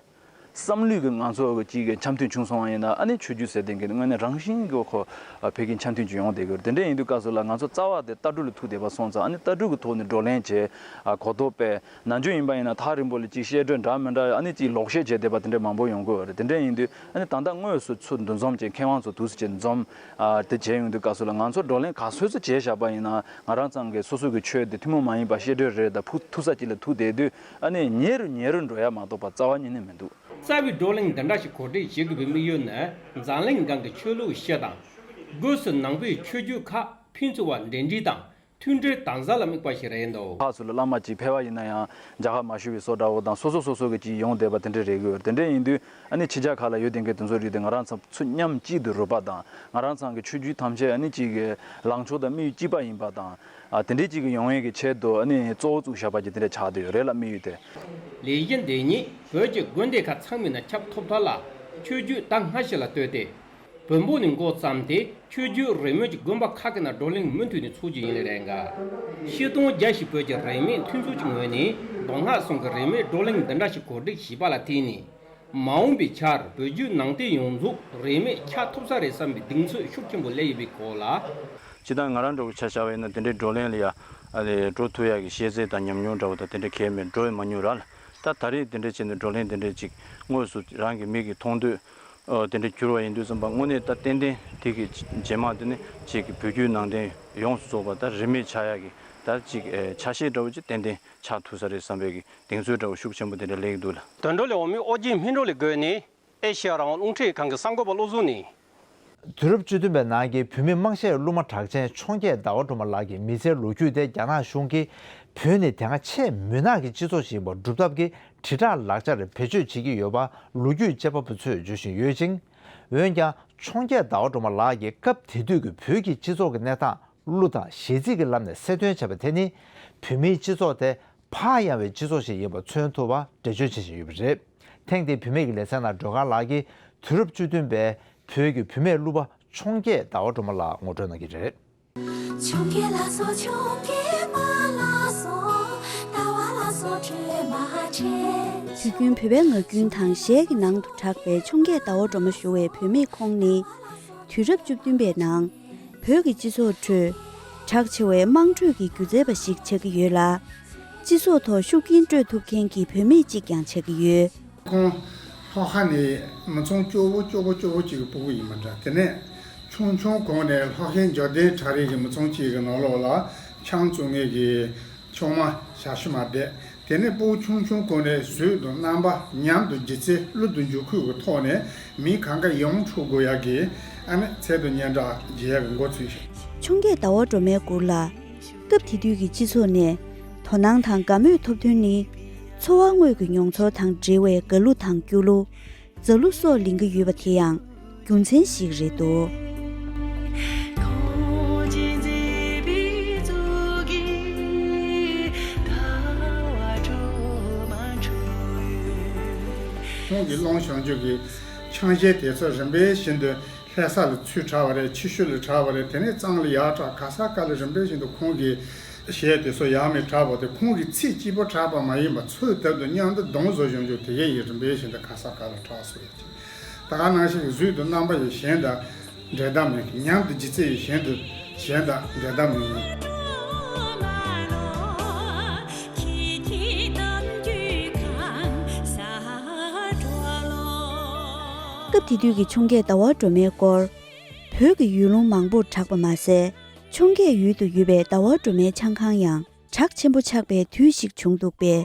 བསམ་བློའི་གི་ང་ཚོ་གི་གཅིག་གི་འཆམ་མཐུན་བྱུང་སོང་བ་ཡིན་ན། ཨ་ནི་ཆོས་བརྒྱུད་ཟེར་དེ་གི་དངོས་གནས་རང་བཞིན་གྱི་ཁོ་ཕ་གི་འཆམ་མཐུན་ཅིག་ཡོང་བསྡད་ཀྱི་ཡོད་རེད། དེ་འདྲ་ཡིན་དུས་སྐབས་སུ་ལ་ང་ཚོ་རྩ་བ་དེ་ལྟ་གྲུབ་ལ་ཐུག་བསྡད་པ་སོང་ཙང་། ཨ་ནི་ལྟ་གྲུབ་ཀྱི་ཐོག་ནས་བགྲོ་གླེང་བྱས། ཨ་གོ་རྟོགས་སྤེལ། ནམ་རྒྱུན་ཡིན་པ་ཡིན་ན་ཐག་རིང་པོ་ལ་ཅིག་བཤད་སྒྲོས་འདྲ་མི་འདྲ། ཨ་ནི་ཅིག་ལོག་བཤད་བྱས་བསྡད་པ་དེ་འདྲ་མང་པོ་ཡོང་གི་ཡོད་རེད། དེ་འདྲ་ཡིན་དུས་ཨ་ནི་ད་ལྟ་དངོས་སུ་ཚུར་འདུ་འཛོམས་བྱས། མཁས་དབང་ཚོ་འདུག་སེ་བྱས་འཛོམས། ཨ་དེ་བྱས་ཡོང་དུས་སྐབས་སུ་ལ་ང་ཚོ་བགྲོ་གླེང་ག་ཚོད་ཙམ་བྱས་བཞག་པ་ཡིན་ན། ང་རང་ཚང་གི་སོ་སོ་གི་ཆོས་དེ་ཐུན་མོང་མ་ཡིན་པ་བཤད་སྒྲོས་རེད་ད་ཕུགས་ཐུག་ས་ཅིག་ལ་ཐུག་བསྡད་དུས། ཨ་ནི་ཉེ་རུ་ཉེ་རུ་འགྲོ་ཡ་མ་གཏོགས་པ་རྩ་བ་ཉིད་ནས་མི་འདུག་རྩ་བའི་བགྲོ་གླེང་འདི་འདྲ་ཞིག་གོ་སྒྲིག་བྱེད་དགོས་པའི་དམིགས་ཡུལ་ནི། འཛམ་གླིང་སྒང་གི་ཆོས་ལུགས་སྤྱི་དང་། སྒོས་སུ་ནང་པའི་ཆོས་བརྒྱུད་ཁག་ཕན་ཚུན་བར་འབྲེལ་འདྲིས་དང་མཐུན་སྒྲིལ་དམ་ཟབ་ལ་དམིགས་པ་ཞིག་རེད་འདུག་ཕར་ཚུར་ལ་བླ་མ་གཅིག་ཕེབས་པ་ཡིན་ན་ཡང་རྒྱ་གར་མ་ཞུ་བའི་བཟོ་འདྲ་བོ་དང་། སོ་སོ་སོ་སོ་གི་གཅིག་ཡོང་བསྡད་པ་དེ་འདྲ་རེད་གི་ཡོད། དེ་འདྲ་ཡིན་དུས་ཨ་ནི་ཕྱི་རྒྱལ་ཁག་ལ་ཡོད་བསྡད་མཁན་དེ་ཚོ་རིགས་དེ་ང་རང་ཚོ་ཚུར་མཉམ་གཅིག་ཏུ་རུབ་པ་དང་། ང་རང་ཚང་གི་ཆོས་བརྒྱུད་ཐམས་ཅད་ཨ་ནི་གཅིག་གི་ལངས་ཕྱོགས་དང་དམིགས་ཡུལ་གཅིག་པ་ཡིན་པ་དང་། ཨ་དེ་འདྲའི་གཅིག་གི་ཡོང་ཡས་ཀྱི་ཆེད་དུ་ཨ་ནི་གཙོ་བོ་བཙུགས་བཞག་པ་ཅིག་དེ་འདྲ་ཆགས་བསྡད་ཡོད་རེད་ལ། དམིགས་ཡུལ་དེ། ལས་གཞི་འདི་ཉིད་བོད་ཀྱི་དགོན་སྡེ་ཁག་ཚང་མའི་ནང་ཁྱབ་ཐུབ་ཐབས་ལ་ཆོས་བརྒྱུད་ཟླ་ལྔ་ཞིག་ལ་བསྟོད་དེ། བོན་པོ་ནས་འགོ་བརྩམས་ཏེ་ཆོས་བརྒྱུད་རིས་མེད་ཀྱི་དགོན་པ་ཁག་གི་ནང་བགྲོ་གླེང་མུ་མཐུད་ནས་འཚོགས་རྒྱུ་ཡིན་ལེ་རེད་འགའ། ཆིག་སྟོང་བརྒྱ་བཞི་བོད་ཀྱི་རིས་མེད་མཐུན་ཚོགས་ཀྱི་ངོས་ནས་མདོ་སྔགས་ཟུང་གི་རིས་མེད་བགྲོ་གླེང་འདི་འདྲ་ཞིག་གོ་སྒྲིག་བྱས་པ་ལ་བརྟེན་ནས། མ་འོངས་པའི་ཆར་བོད་བརྒྱུད་ནང་བསྟན་ཡོངས་རྫོགས་རིས་མེད་ཆགས་ཐུབ་ས་རེད་བསམ་པའི་གདེང་ཚོད་ཤུགས་ཆེན་པོ་སླེབས་ཡོད་པའི་སྐོར་ལ། སྤྱིར་བཏང་ང་རང་འདྲ་བོ་ཆ་བཞག་པ་ཡིན་ན། དེ་འདྲའི་བགྲོ་གླེང་ལ་ཡ་ཨ་ལས་འགྲོ་ཐུབ་ཡག་གི་ཤེས་ཚད་དང་ཉམས་མྱོང་འདྲ་བོ་དང་དེ་འདྲ་གང་ཡང་མེད། འགྲོ་ཡང་མ་མྱོང་ར་ལ། ད་ད་རེས་དེ་འདྲ་བྱས་ནས་བགྲོ་གླེང་དེ་འདྲ་ཅིག་དངོས་སུ་རང་གི་མིག་གིས་མཐོང་འདོད་ཨ་དེ་འདྲ་གྱུར་བ་ཡིན་དུས་ཙམ་པ། དངོས་གནས་ད་ཏན་ཏན་དེ་གི་རྗེས་མ་དེ་ནི་ཅིག་གི་བོད་བརྒྱུད་ནང་བསྟན་ཡོངས་སུ་རྫོགས་པ་ད་རིས་མེད་ཆགས་ཡག་གི་ད་ཅིག་ཨ་ཆ་ཤས་འདྲ་བོ་ཅིག་ཏན་ཏན་ཆགས་ཐུབ་ས་རེད་བསམ་པའི་གི་གདེང་ཚོད་འདྲ་བོ་ཤུགས་ཆེན་པོ་དེ་འདྲ་སླེབས་ཀྱི་འདུག་ལ། དོན་གྲུབ་ལས་འོག་མའི་ཨོ་རྒྱན་སྨིན་གྲོལ་ལས་བགོས་ནས་ཨེ་ཤེ་ཡ་རང་དབང་རླུང་འཕྲིན་ཁང་གི་གསར་འགོད་པ་བློ་བཟང་ནས། དུས་རབས་བཅུ་བདུན་པའི་ནང་གི་བོད་མི་དམངས་གཞས་གླུ་མ་གྲགས་ཅན་འཕྱོངས་རྒྱས་ཟླ་བ་སྒྲོལ་མ་ལགས་ཀྱི་མི་ཚེའི་ལོ་རྒྱུས་དེ་རྒྱ་ནག་གཞུང་གིས་བོད་ནི་དེ་སྔ་ཆེས་མུན་ནག་གི་སྤྱི་ཚོགས་ཤིག་ཡིན་པ་སྒྲུབ་ཐབས་ཀྱི་དྲིལ་བསྒྲགས་ལག་ཆར་བེད་སྤྱོད་བྱེད་ཀྱི་ཡོད་པ་ལོ་རྒྱུས་དཔྱད་པ་པོ་ཚོས་བརྗོད་བཞིན་ཡོད་ཅིང་། འོན་ཀྱང་འཕྱོངས་རྒྱས་ཟླ་བ་སྒྲོལ་མ་ལགས་ཀྱིས་སྐབས་དེ་དུས་ཀྱི་བོད་ཀྱི་སྤྱི་ཚོགས་ཀྱི་གནས་སྟངས་གླུ་དང་གཞས་ཚིག་གི་ལམ་ནས་གསལ་སྟོན་བྱས་པ་དེ་ནི་བོད་མིའི་སྤྱི་ཚོགས་དེ་ཕར་ཡང་བའི་སྤྱི་ཚོགས་ཤིག་ཡིན་པ་མཚོན་ཐུབ་པ་འགྲེལ་བརྗོད་བྱེད་བཞིན་ཡོད་པ་རེད། ཐེངས་འདིའི་བུད་མེད་ཀྱི་ལེ་ཚན་ནང་སྒྲོལ་དཀར་ལགས་ཀྱིས་དུས་རབས་བཅུ་བདུན་པའི་བོད་ཀྱི་བུད་མེད་གླུ་པ་འཕྱོངས་རྒྱས་ཟླ་བ་སྒྲོལ་མ་ལགས་ངོ་སྤྲོད་གནང་གི་རེད། འཕྱོངས་རྒྱས་ལ་སོགས་འཕྱོངས་རྒྱས་མ་ལ་སོགས། ཟླ་བ་ལ་སོགས་སྤྲོས་མ་བྱེད། དུས་རྒྱུན་བོད་པའི་ངག་རྒྱུན་དང་གཞས་ཀྱི་ནང་དུ་གྲགས་པའི་འཕྱོངས་རྒྱས་ཟླ་བ་སྒྲོལ་མ་ཞུ་བའི་བུད་མེད་ཁོང་ནི། དུས་རབས་བཅུ་བདུན་པའི་ནང་། བོད་ཀྱི་སྤྱི་ཚོགས་ཁྲོད། གྲགས་ཆེ་བའི་དམངས་ཁྲོད་ཀྱི་སྒྱུ་རྩལ་པ་ཞིག་ཆགས་ཀྱི་ཡོད་ལ། སྤྱི་ཚོགས་ཐོག་ཤུགས་རྐྱེན་སྤྲོད་ཐུབ་མཁན་གྱི་བུད་མེད་ཅིག་ཀྱང་ཆགས་ཀྱི་ཡོད། ཁོང་ལྷོ་ཁ་ནས་མི་ཚང་སྐྱོ་བོ་སྐྱོ་བོ་སྐྱོ་བོ་ཅིག་གི་སྤུ་གུ་ཡིན་པ་འདྲ། དེ་ནས་ཆུང་ཆུང་གོང་ནས་ལྷོ་ཁའི་འབྱོར་ལྡན་གྲལ་རིམ་གྱི་མི་ཚང་གཅིག་གི་ནང་ལོགས་ལ་ཆང་བཙོང་མཁན་གྱི་ཆུང་མ་ཞབས་ཕྱི་མ་བསྡད། དེ་ནས་སྤུ་གུ་ཆུང་ཆུང་གོང་ནས་གཟུགས་དང་རྣམ་པ་ཉམས་དང་ལྗིད་ཚད་གླུ་དང་འགྱུར་ཁུག་གི་ཐོག་ནས་མི་གང་ག་ཡོངས་འཁྲུག་དགོས་ཡག་གི་ཨ་ནི་ཚད་དང་སྙན་གྲགས་རྒྱས་ཡག་གི་འགོ་ཚུགས་ཤིང་། འཕྱོངས་རྒྱས་ཟླ་བ་སྒྲོལ་མའི་མགུར་ལ། སྐབས་དེ་དུས་ཀྱི་སྤྱི་ཚོགས་ནས་དོ་སྣང་དང་དགའ་མོས་ཐོབ་དོན་ནི། འཚོ་བ་དངོས་ཀྱི་མྱོང་ཚོར་དང་འབྲེལ་བའི་དགའ་གླུ་དང་སྐྱོ་གླུ། མཛའ་གླུ་སོགས་ལེན་གྱི་ཡོད་པ་དེ་ཡང་རྒྱུ་མཚན་ཞིག་རེད་འདུག་ཁོང་གིས་བླངས་བྱུང་རྒྱུ་གི་ཆང་གཞས་དེ་ཚོ་རིམ་པས་བཞིན་དུ། ལྷ་ས་ལ་ཚུར་གྲགས་པ་རེད། ཆུ་ཤུར་ལ་གྲགས་པ་རེད། དེ་ནས་གཙང་ལ་ཡར་གྲགས། ག་ས་ག་ལ་རིམ་པས་བཞིན་དུ་ཁོང་གི་གཞས་དེ་ཚོ་ཡར་མར་གྲགས་པ་དེ་ཁོང་གི་ཚིག་གཅིག་པོ་གྲགས་པ་མ་ཡིན་པར་ཚོས་བཏབ་དང་མཉམ་དུ་གདངས་བཟོ་བྱུང་རྒྱུ་དེ་གས་ཡིན། རིམ་པས་བཞིན་དུ་ག་ས་ག་ལ་གྲགས་སོང་ཡོད་ཅིང་། ད་ག་ནང་བཞིན་གཟུགས་དང་རྣམ་པ་ཡི་གཞན་དང་འབྲལ་ཐབས་མེད། ཉམས་དང་ལྗིད་ཚད་ཡི་གཞན་དུ་གཞན་དང་འབྲལ་ཐབས་མེད། སྐབས་དེ་དུས་ཀྱི་འཕྱོངས་རྒྱས་ཟླ་བ་སྒྲོལ་མའི་སྐོར། བོད་ཀྱི་ཡུལ་ལུང་མང་པོར་གྲགས་པ་མ་ཟད། འཕྱོངས་རྒྱས་ཡུལ་དུ་ཡོད་པའི་ཟླ་བ་སྒྲོལ་མའི་ཆང་ཁང་ཡང་གྲགས་ཆེན་པོ་ཆགས་པའི་དུས་ཤིག་བྱུང་འདུག་པས།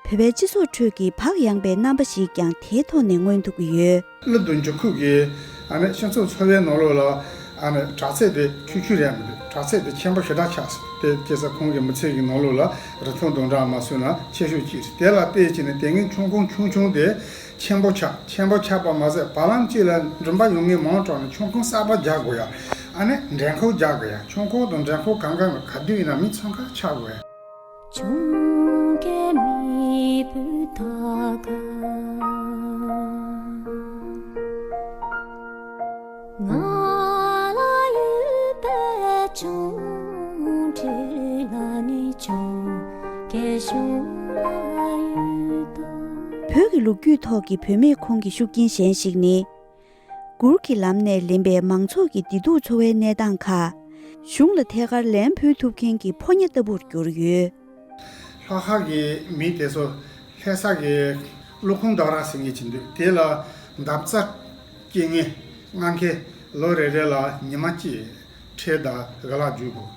བོད་པའི་སྤྱི་ཚོགས་ཁྲོད་ཀྱི་བག་ཡངས་པའི་རྣམ་པ་ཞིག་ཀྱང་དེའི་ཐོག་ནས་མངོན་ཐུབ་ཀྱི་ཡོད། གླུ་དང་འགྱུར་ཁུག་གིས་ཨ་ནི་སྤྱི་ཚོགས་འཚོ་བའི་ནང་ལོགས་ལ་ ཨ་ནི་དྲག་ཚད་དེ་ཆུང་ཆུང་རེད་མི་འདུག་དྲག་ཚད་དེ་ཆེན་པོ་ཞེ་དྲག་ཆགས་སོང་། དེ་སྐྱེ་ས་ཁོང་གི་མི་ཚེ་གི་ནང་ལོགས་ལ་རིན་ཐང་དུང་སྒྲ་མ་སོན་ན་ཆེ་ཤོས་གཅིག་རེད། དེ་ལ་བལྟས་བྱས་ནས་དེ་སྔའི་ཆུང་ཁུངས་ཆུང་ཆུང་དེ་ཆེན་པོ་ཆགས། ཆེན་པོ་ཆགས་པ་མ་ཟད་བར་ལམ་གཅིག་ལ་མགྲོན་པོ་ཡོང་མཁན་མང་དྲགས་ནས་ཆུང་ཁུངས་གསར་པ་རྒྱག་དགོས་ཡ། ཨ་ནི་འགྲན་ཁུར་རྒྱག་དགོས་ཡ། ཆུང་ཁུངས་དང་འགྲན་ཁུར་གང་ག་ནས་ག་དུས་ཡིན་ན་མི་ཚང་ཀ་ཆགས་དགོས་ཡ། ཆུང་སྐད་མི་བུ་ཐག་ག་ང་ལ་ཡོད་པའི་ཆུང་ཁྲི་ལ་ནི་ཆུང་སྐད་ཤོད་ལ་ཡོད་དོ། བོད་ཀྱི་ལོ་རྒྱུས་ཐོག་གི་བུད་མེད་ཁོངས་ཀྱི་ཤུགས་རྐྱེན་གཞན་ཞིག་ནི། སྒུར་གྱི་ལམ་ནས་ལེན་པའི་མང་ཚོགས་ཀྱི་བདེ་སྡུག་འཚོ་བའི་གནས་སྟངས་ཁག་གཞུང་ལ་ཐད་ཀར་ལན་ཕུལ་ཐུབ་མཁན་གྱི་ཕོ་ཉ་ལྟ་བུར་གྱུར་ཡོད། ལྷོ་ཁ་གི་མི་དེ་ཚོ་ལྷ་ས་གི་ཀླུ་ཁུང་རྡོ་ར་ཟེར་མཁན་ཅིག་འདུག་དེ་ལ་འདབ་རྩ་སྐྱེ་མཁན་ལྔ་ཁེ་ལོ་རེ་རེ་ལ་ཉི་མ་གཅིག་ཁྲལ་དང་ག་ལ་རྒྱུག་དགོས།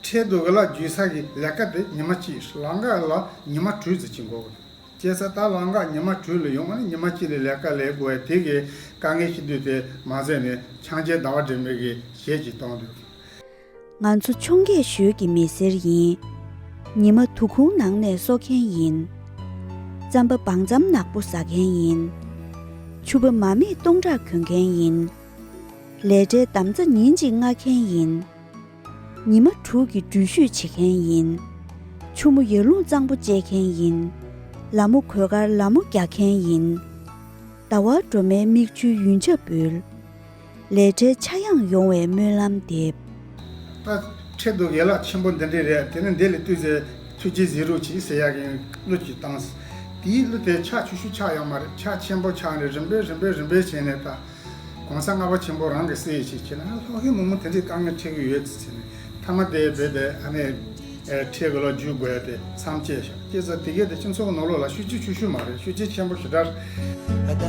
ཁྲལ་དང་ག་ལ་རྒྱུག་ས་གི་ལས་ཀ་དེ་ཉི་མ་གཅིག་ལམ་ཁ་ལ་ཉི་མ་དྲུག་ཙམ་ཕྱིན་དགོས། བྱས་ཙང་ད་ལམ་ཁ་ཉི་མ་དྲུག་ལ་ཡོང་བ་ནི་ཉི་མ་གཅིག་ལ་ལས་ཀ་ལས་དགོས་པས། དེ་གི་དཀའ་ངལ་ཞིག་འདུག་དེ་མ་ཟད་ནས་ཆང་བྱེད་ཟླ་བ་སྒྲོལ་མའི་གི་གཞས་ཀྱི་གཏོང་འདུག་ང་ཚོ་འཕྱོངས་རྒྱས་ཞོལ་གྱི་མི་སེར་ཡིན། ཉི་མ་དུག་ཁུང་ནང་ནས་གསོ་མཁན་ཡིན། རྩམ་པ་བང་རྩམ་ནག་པོ་ཟ་མཁན་ཡིན། ཕྱུ་པ་མ་རྨོས་སྟོང་ཕྲག་གྱོན་མཁན་ཡིན། ལས་གྲྭའི་འདམ་རྩྭ་ཉིན་གཅིག་རྔ་མཁན་ཡིན། ཉི་མ་དྲུག་གི་འགྲུལ་བཞུད་བྱེད་མཁན་ཡིན། ཆུ་མོ་ཡར་ཀླུང་གཙང་པོ་བཅད་མཁན་ཡིན། ལ་མོ་གོས་དཀར་ལ་མོ་རྒྱག་མཁན་ཡིན། ཟླ་བ་སྒྲོལ་མའི་མིག་ཆུའི་ཡོན་ཆབ་འབུལ། ལས་གྲྭའི་ཆག་ཡང་ཡོང་བའི་སྨོན་ལམ་འདེབས། ད་ཁྲལ་དང་ཡན་ལག་ཆེན་པོ་འདི་འདྲས་རེད། དེ་ནི་འདི་ལས་བཏུས་ཚེ་ཐུགས་རྗེ་གཟིགས་རོགས་གྱིས་ཟེར་ཡག་གི་གླུ་ཅིག་བཏང་། དེའི་གླུ་དེ་ཆག་ཆུང་ཆུང་ཆག་ཡོད་མ་རེད། ཆག་ཆེན་པོ་ཆག་ནས་རིམ་པས་རིམ་པས་རིམ་པས་བྱས་ནས་ད། གོང་ས་ལྔ་པ་ཆེན་པོ་རང་གི་སྲས་ཡིན་ཞིག་བྱས་ན་ལྷོ་ཁའི་མི་མང་དེ་འདྲའི་དཀའ་ངལ་འཕྲད་ཀྱི་ཡོད་ཟེར་ནས་མཐའ་མ་དེ་རྦད་དེ་ཨ་ནི་ཁྲལ་གི་ལོ་རྒྱུས་དགོས་ཡ་དེ་མཚམས་བཅད་ཤག་སྐྱེས་ས་དེ་གས་དེ་སྤྱི་ཚོགས་ནང་ལོགས་ལ་ཤུགས་རྐྱེན་ཆུང་ཤོས་མ་རེད། ཤུགས་རྐྱེན་ཆེན་པོ་ཞེ་དྲག་རེད།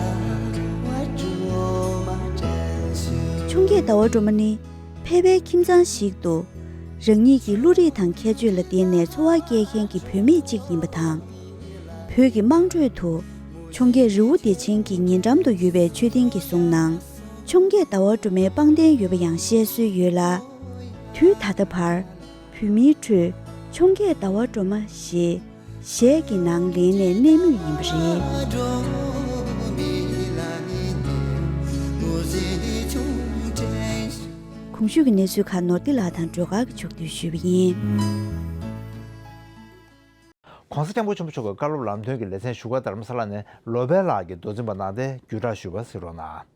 འཕྱོངས་རྒྱས་ཟླ་བ་སྒྲོལ་མ་ནི་ཕལ་པའི་ཁྱིམ་ཚང་ཞིག་ཏུ་རང་ཉིད་ཀྱི་བློ་རིག་དང་ཁྱད་ཆོས་ལ་བརྟེན་ནས་འཚོ་བ་སྐྱེལ་མཁན་གྱི་བུད་མེད་ཅིག་ཡིན་པ་དང་། བོད་ཀྱི་དམངས་ཁྲོད་དུ་འཕྱོངས་རྒྱས་རི་བོ་བདེ་ཆེན་གྱི་ཉེ་འགྲམ་དུ་ཡོད་པའི་མཆོད་རྟེན་གྱི་གཟུངས་ནང་འཕྱོངས་རྒྱས་ཟླ་བ་སྒྲོལ་མའི་པང་གདན་ཡོད་པ་ཡང་བཤད་སྲོལ་ཡོད་ལ། དུས་ད་ལྟ་བར་བོད་མིའི་ཁྲོད་འཕྱོངས་རྒྱས་ཟླ་བ་སྒྲོལ་མ་ཞེས་གཞས་ཀྱི་ནང་ལེན་ནས་གནས་མུས་ཡིན་པ་རེད། གོང་ཞུས་ཀྱི་གནས་ཚུལ་ཁག་ནོར་བདེ་ལགས་དང་སྒྲོལ་དཀར་གྱིས་ཕྱོགས་བསྡུས་ཞུས་པ་ཡིན། ༸གོང་ས་༸སྐྱབས་མགོན་ཆེན་པོ་མཆོག་གི་བཀའ་སློབ་ལམ་སྟོན་གྱི་ལེ་ཚན་བཞུགས་སྒར་རྡ་རམ་ས་ལ་ནས་ལོ་པཎ་ལགས་ཀྱིས་མདོ་འཛིན་པ་ནང་བསྟན་བརྒྱུད་བསྒྲགས་ཞུས་པ་གཟིགས་རོགས་གནང་།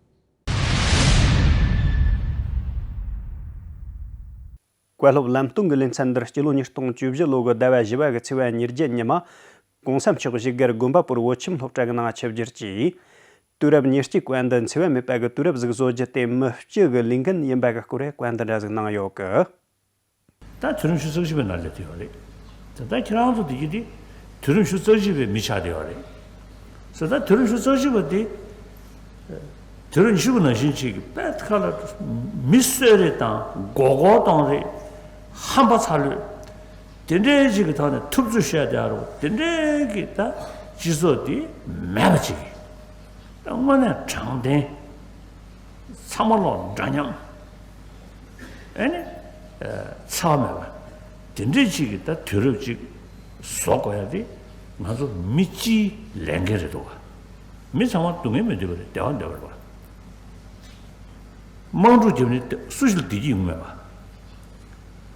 བཀའ་སློབ་ལམ་སྟོན་གྱི་ལེ་ཚན་འདིར་སྤྱི་ལོ་ཉིས་སྟོང་བཅུ་བཞི་ལོ་གི་ཟླ་བ་བཞི་པ་གི་ཚེས་པ་ཉེར་བརྒྱད་ཉི་མ། ༸གོང་ས་མཆོག་བཞུགས་སྒར་དགོན་པ་པུར་བོད་ཁྱིམ་སློབ་གྲྭ་གི་ནང་ཆིབས་བསྒྱུར་གྱིས། དུས་རབས་ཉེར་གཅིག་བཀའ་འདི་འཚེ་བ་མེད་པ་གི་དུས་རབས་ཟིག་བཟོ་རྒྱུ་དེ་མི་སྤྱི་གི་ལས་འགན་ཡིན་པ་གི་སྐོར་བཀའ་འདི་འདྲ་ཟིག་གནང་ཡོད་གི། ད་དུས་རབས་ཉི་ཤུ་རྩ་བཞི་པའི་ནང་སླེབས་ཡོད་རེད། ད་ལྟ་ཁྱེད་རང་ཚོ་དེ་གི་དེ་དུས་རབས་ཉི་ཤུ་རྩ་བཞི་པའི་མི་ཆགས་བསྡད་ཡོད་རེད། ཟེར་ད་དུས་རབས་ཉི་ཤུ་རྩ་བཞི་པ་དེ་དུས་རབས་ཉི་ཤུ་པ་ནང་བཞིན་ཅིག་གི་དཔེ་ཁ་ལ་མི་གསོད་རེས་དང་མགོ་སྐོར་གཏོང་རེས་ཧམ་པ་ཚ་ལོས་དེ་འདྲའི་ཅིག་གི་ཐོག་ནས་ཐུབ་ཚོད་བཤད་བསྡད་རོགས། དེ་འདྲའི་གི་ད་སྤྱི་ཚོགས་དེ་མེད་པ་ཅིག་གི། དངོས་གནས་དྲང་བདེན། ཚང་མ་ལོག་འདྲ་མཉམ། ཨེ་ནི། འཚེ་བ་མེད་པ། དེ་འདྲའི་ཅིག་གི་ད་དུས་རབས་ཅིག་བཟོ་དགོས་ཡ་དེ་ང་ཚོ་མི་སྤྱིའི་ལས་འགན་རེད་འདུག་ག་མི་ཚང་མ་སྡུག་བསྔལ་མི་འདོད་པ་རེད། བདེ་བ་འདོད་པ་རེད་པ། དམག་འཁྲུག་བརྒྱབ་ནས་སུ་ཞིག་ལ་བདེ་སྐྱིད་ཡོང་མེད་པ།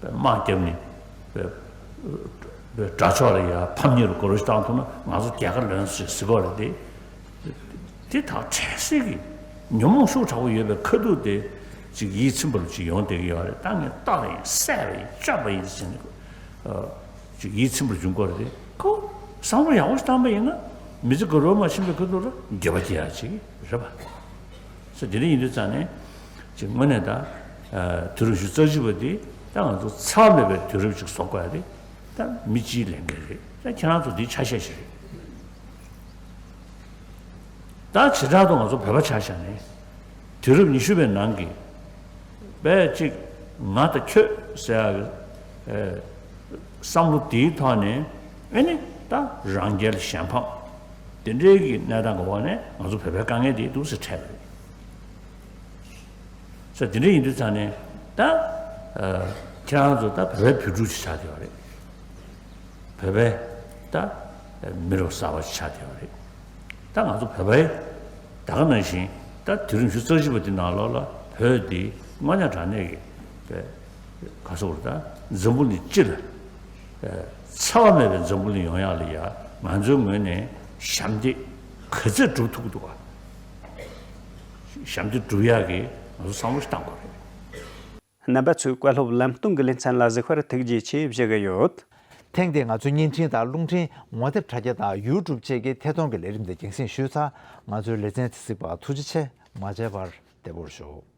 དམག་བརྒྱབ་ནས་དགྲ་ཕྱོགས་ལ་ཡ་ཕམ་ཉེས་ལ་དགོད་བྲོ་ཞིག་བཏང་ཐུབ་ན་ང་ཚོ་རྒྱལ་ཁ་ལོན་ཟེར་ཟེར་གོ་རེད་དེ། དེ་དག་འཕྲལ་སེལ་གྱི་ཉོན་མོངས་ཤུགས་དྲག་པོ་ཡོད་པའི་ཁ་ཐུག་དེ་ཅིག་ཡིད་ཚིམ་པ་ལ་ཅིག་ཡོང་བསྡད་ཀྱི་ཡོད་རེད། ད་ངས་བཏགས་པ་ཡིན་བསད་པ་ཡིན་བཅག་པ་ཡིན་ཟེར་ནས་ཅིག་ཡིད་ཚིམ་པ་ལ་འབྱུང་གི་རེད་དེ། ཁོ་བསམ་བློ་ཡག་པོ་ཞིག་བཏང་པ་ཡིན་ན་མི་ཚེ་ག་རོལ་མ་ཕྱིན་པའི་ཁ་ཐུག་ལ་འགྱོད་པ་སྐྱེ་ཡག་ཅིག་རེད་པ། ས་དེ་འདྲ་ཡིན་དུས་ཙང་ནས་ཅིག་དངོས་གནས་ད་དུས་རབས་ཉི་ཤུ་རྩ་བཞི་པ་འདི་ད་ང་ཚོ་འཚེ་བ་མེད་པའི་དུས་རབས་ཅིག་བཟོ་དགོས་ཡ་དེ་ད་མི་སྤྱིའི་ལས་འགན་རེད། ད་ཁྱེད་རང་ཚོ་འདི་ཆ་ཤས་ཤིག་རེད། ད་བྱེ་བྲག་ཏུ་ང་ཚོ་བོད་པ་ཆ་བཞག་ནས་དུས་རབས་ཉི་ཤུ་པའི་ནང་གི་པའི་གཅིག་ང་དང་ཁྱོད་ཟེར་ཡག་གི་བསམ་བློ་དེའི་ཐོག་ནས་ཨེ་ནི་ད་རང་རྒྱལ་གཞན་ཕམ་དེ་འདྲའི་གི་གནས་སྟངས་ཀྱི་འོག་ནས་ང་ཚོ་བོད་པའི་དཀའ་ངལ་དེ་འདུག་སེ་འཕྲད་པ་རེད། ད་དེ་འདྲ་ཡིན་དུས་ཙང་ནས་ད་ཨ་ཁྱེད་རང་ཚོ་ད་བོད་པའི་བོད་ཕྲུག་ཅིག་ཆགས་བསྡད་པ་རེད། བོད་པའི་ད་མི་རབས་གསར་པ་ཅིག་ཆགས་བསྡད་པ་རེད། ད་ང་ཚོ་བོད་པའི་ད་ག་ནང་བཞིན་ད་དུས་རིམ་བཞི་རྩ་གཅིག་པ་འདི་ནང་ལོགས་ལ་བོད་འདི་དངོས་གནས་དྲང་གནས་ཀྱི་པའི་ག་སོགས་ད་འཛམ་བུ་གླིང་སྤྱི་ལ་ཨ་འཚེ་བ་མེད་པའི་འཛམ་བུ་གླིང་ཡོང་ཡག་ལ་ཡ་ང་ཚོའི་ངོས་ནས་ཞབས་འདེགས་ག་ཚོད་སྒྲུབ་ཐུབ་ཀྱི་འདུག་ག་ཞབས་འདེགས་སྒྲུབ་ཡག་གི་ང་ཚོ་བསམ་བློ་ཞིག་བཏང་དགོས་རེད། རྣམ་པ་ཚོས་བཀའ་སློབ་ལམ་སྟོན་གྱི་ལེ་ཚན་ལ་གཟིགས་པར་ཐུགས་རྗེ་ཆེ་ཞུ་གི་ཡོད། ཐེངས་འདིའི་ང་ཚོའི་བརྙན་འཕྲིན་དང་རླུང་འཕྲིན་ངོ་དེབ་དྲ་རྒྱ་དང་ཡུ་ཊུབ་བཅས་ཀྱི་ཐད་གཏོང་གི་ལས་རིམ་འདི་རྒྱང་སྲིང་ཞུས་ཚར། ང་ཚོའི་ལེ་ཚན་དེ་གཟིགས་པར་ཐུགས་རྗེ་ཆེ། མ་མཇལ་བར་བདེ་པོར་བཞུགས།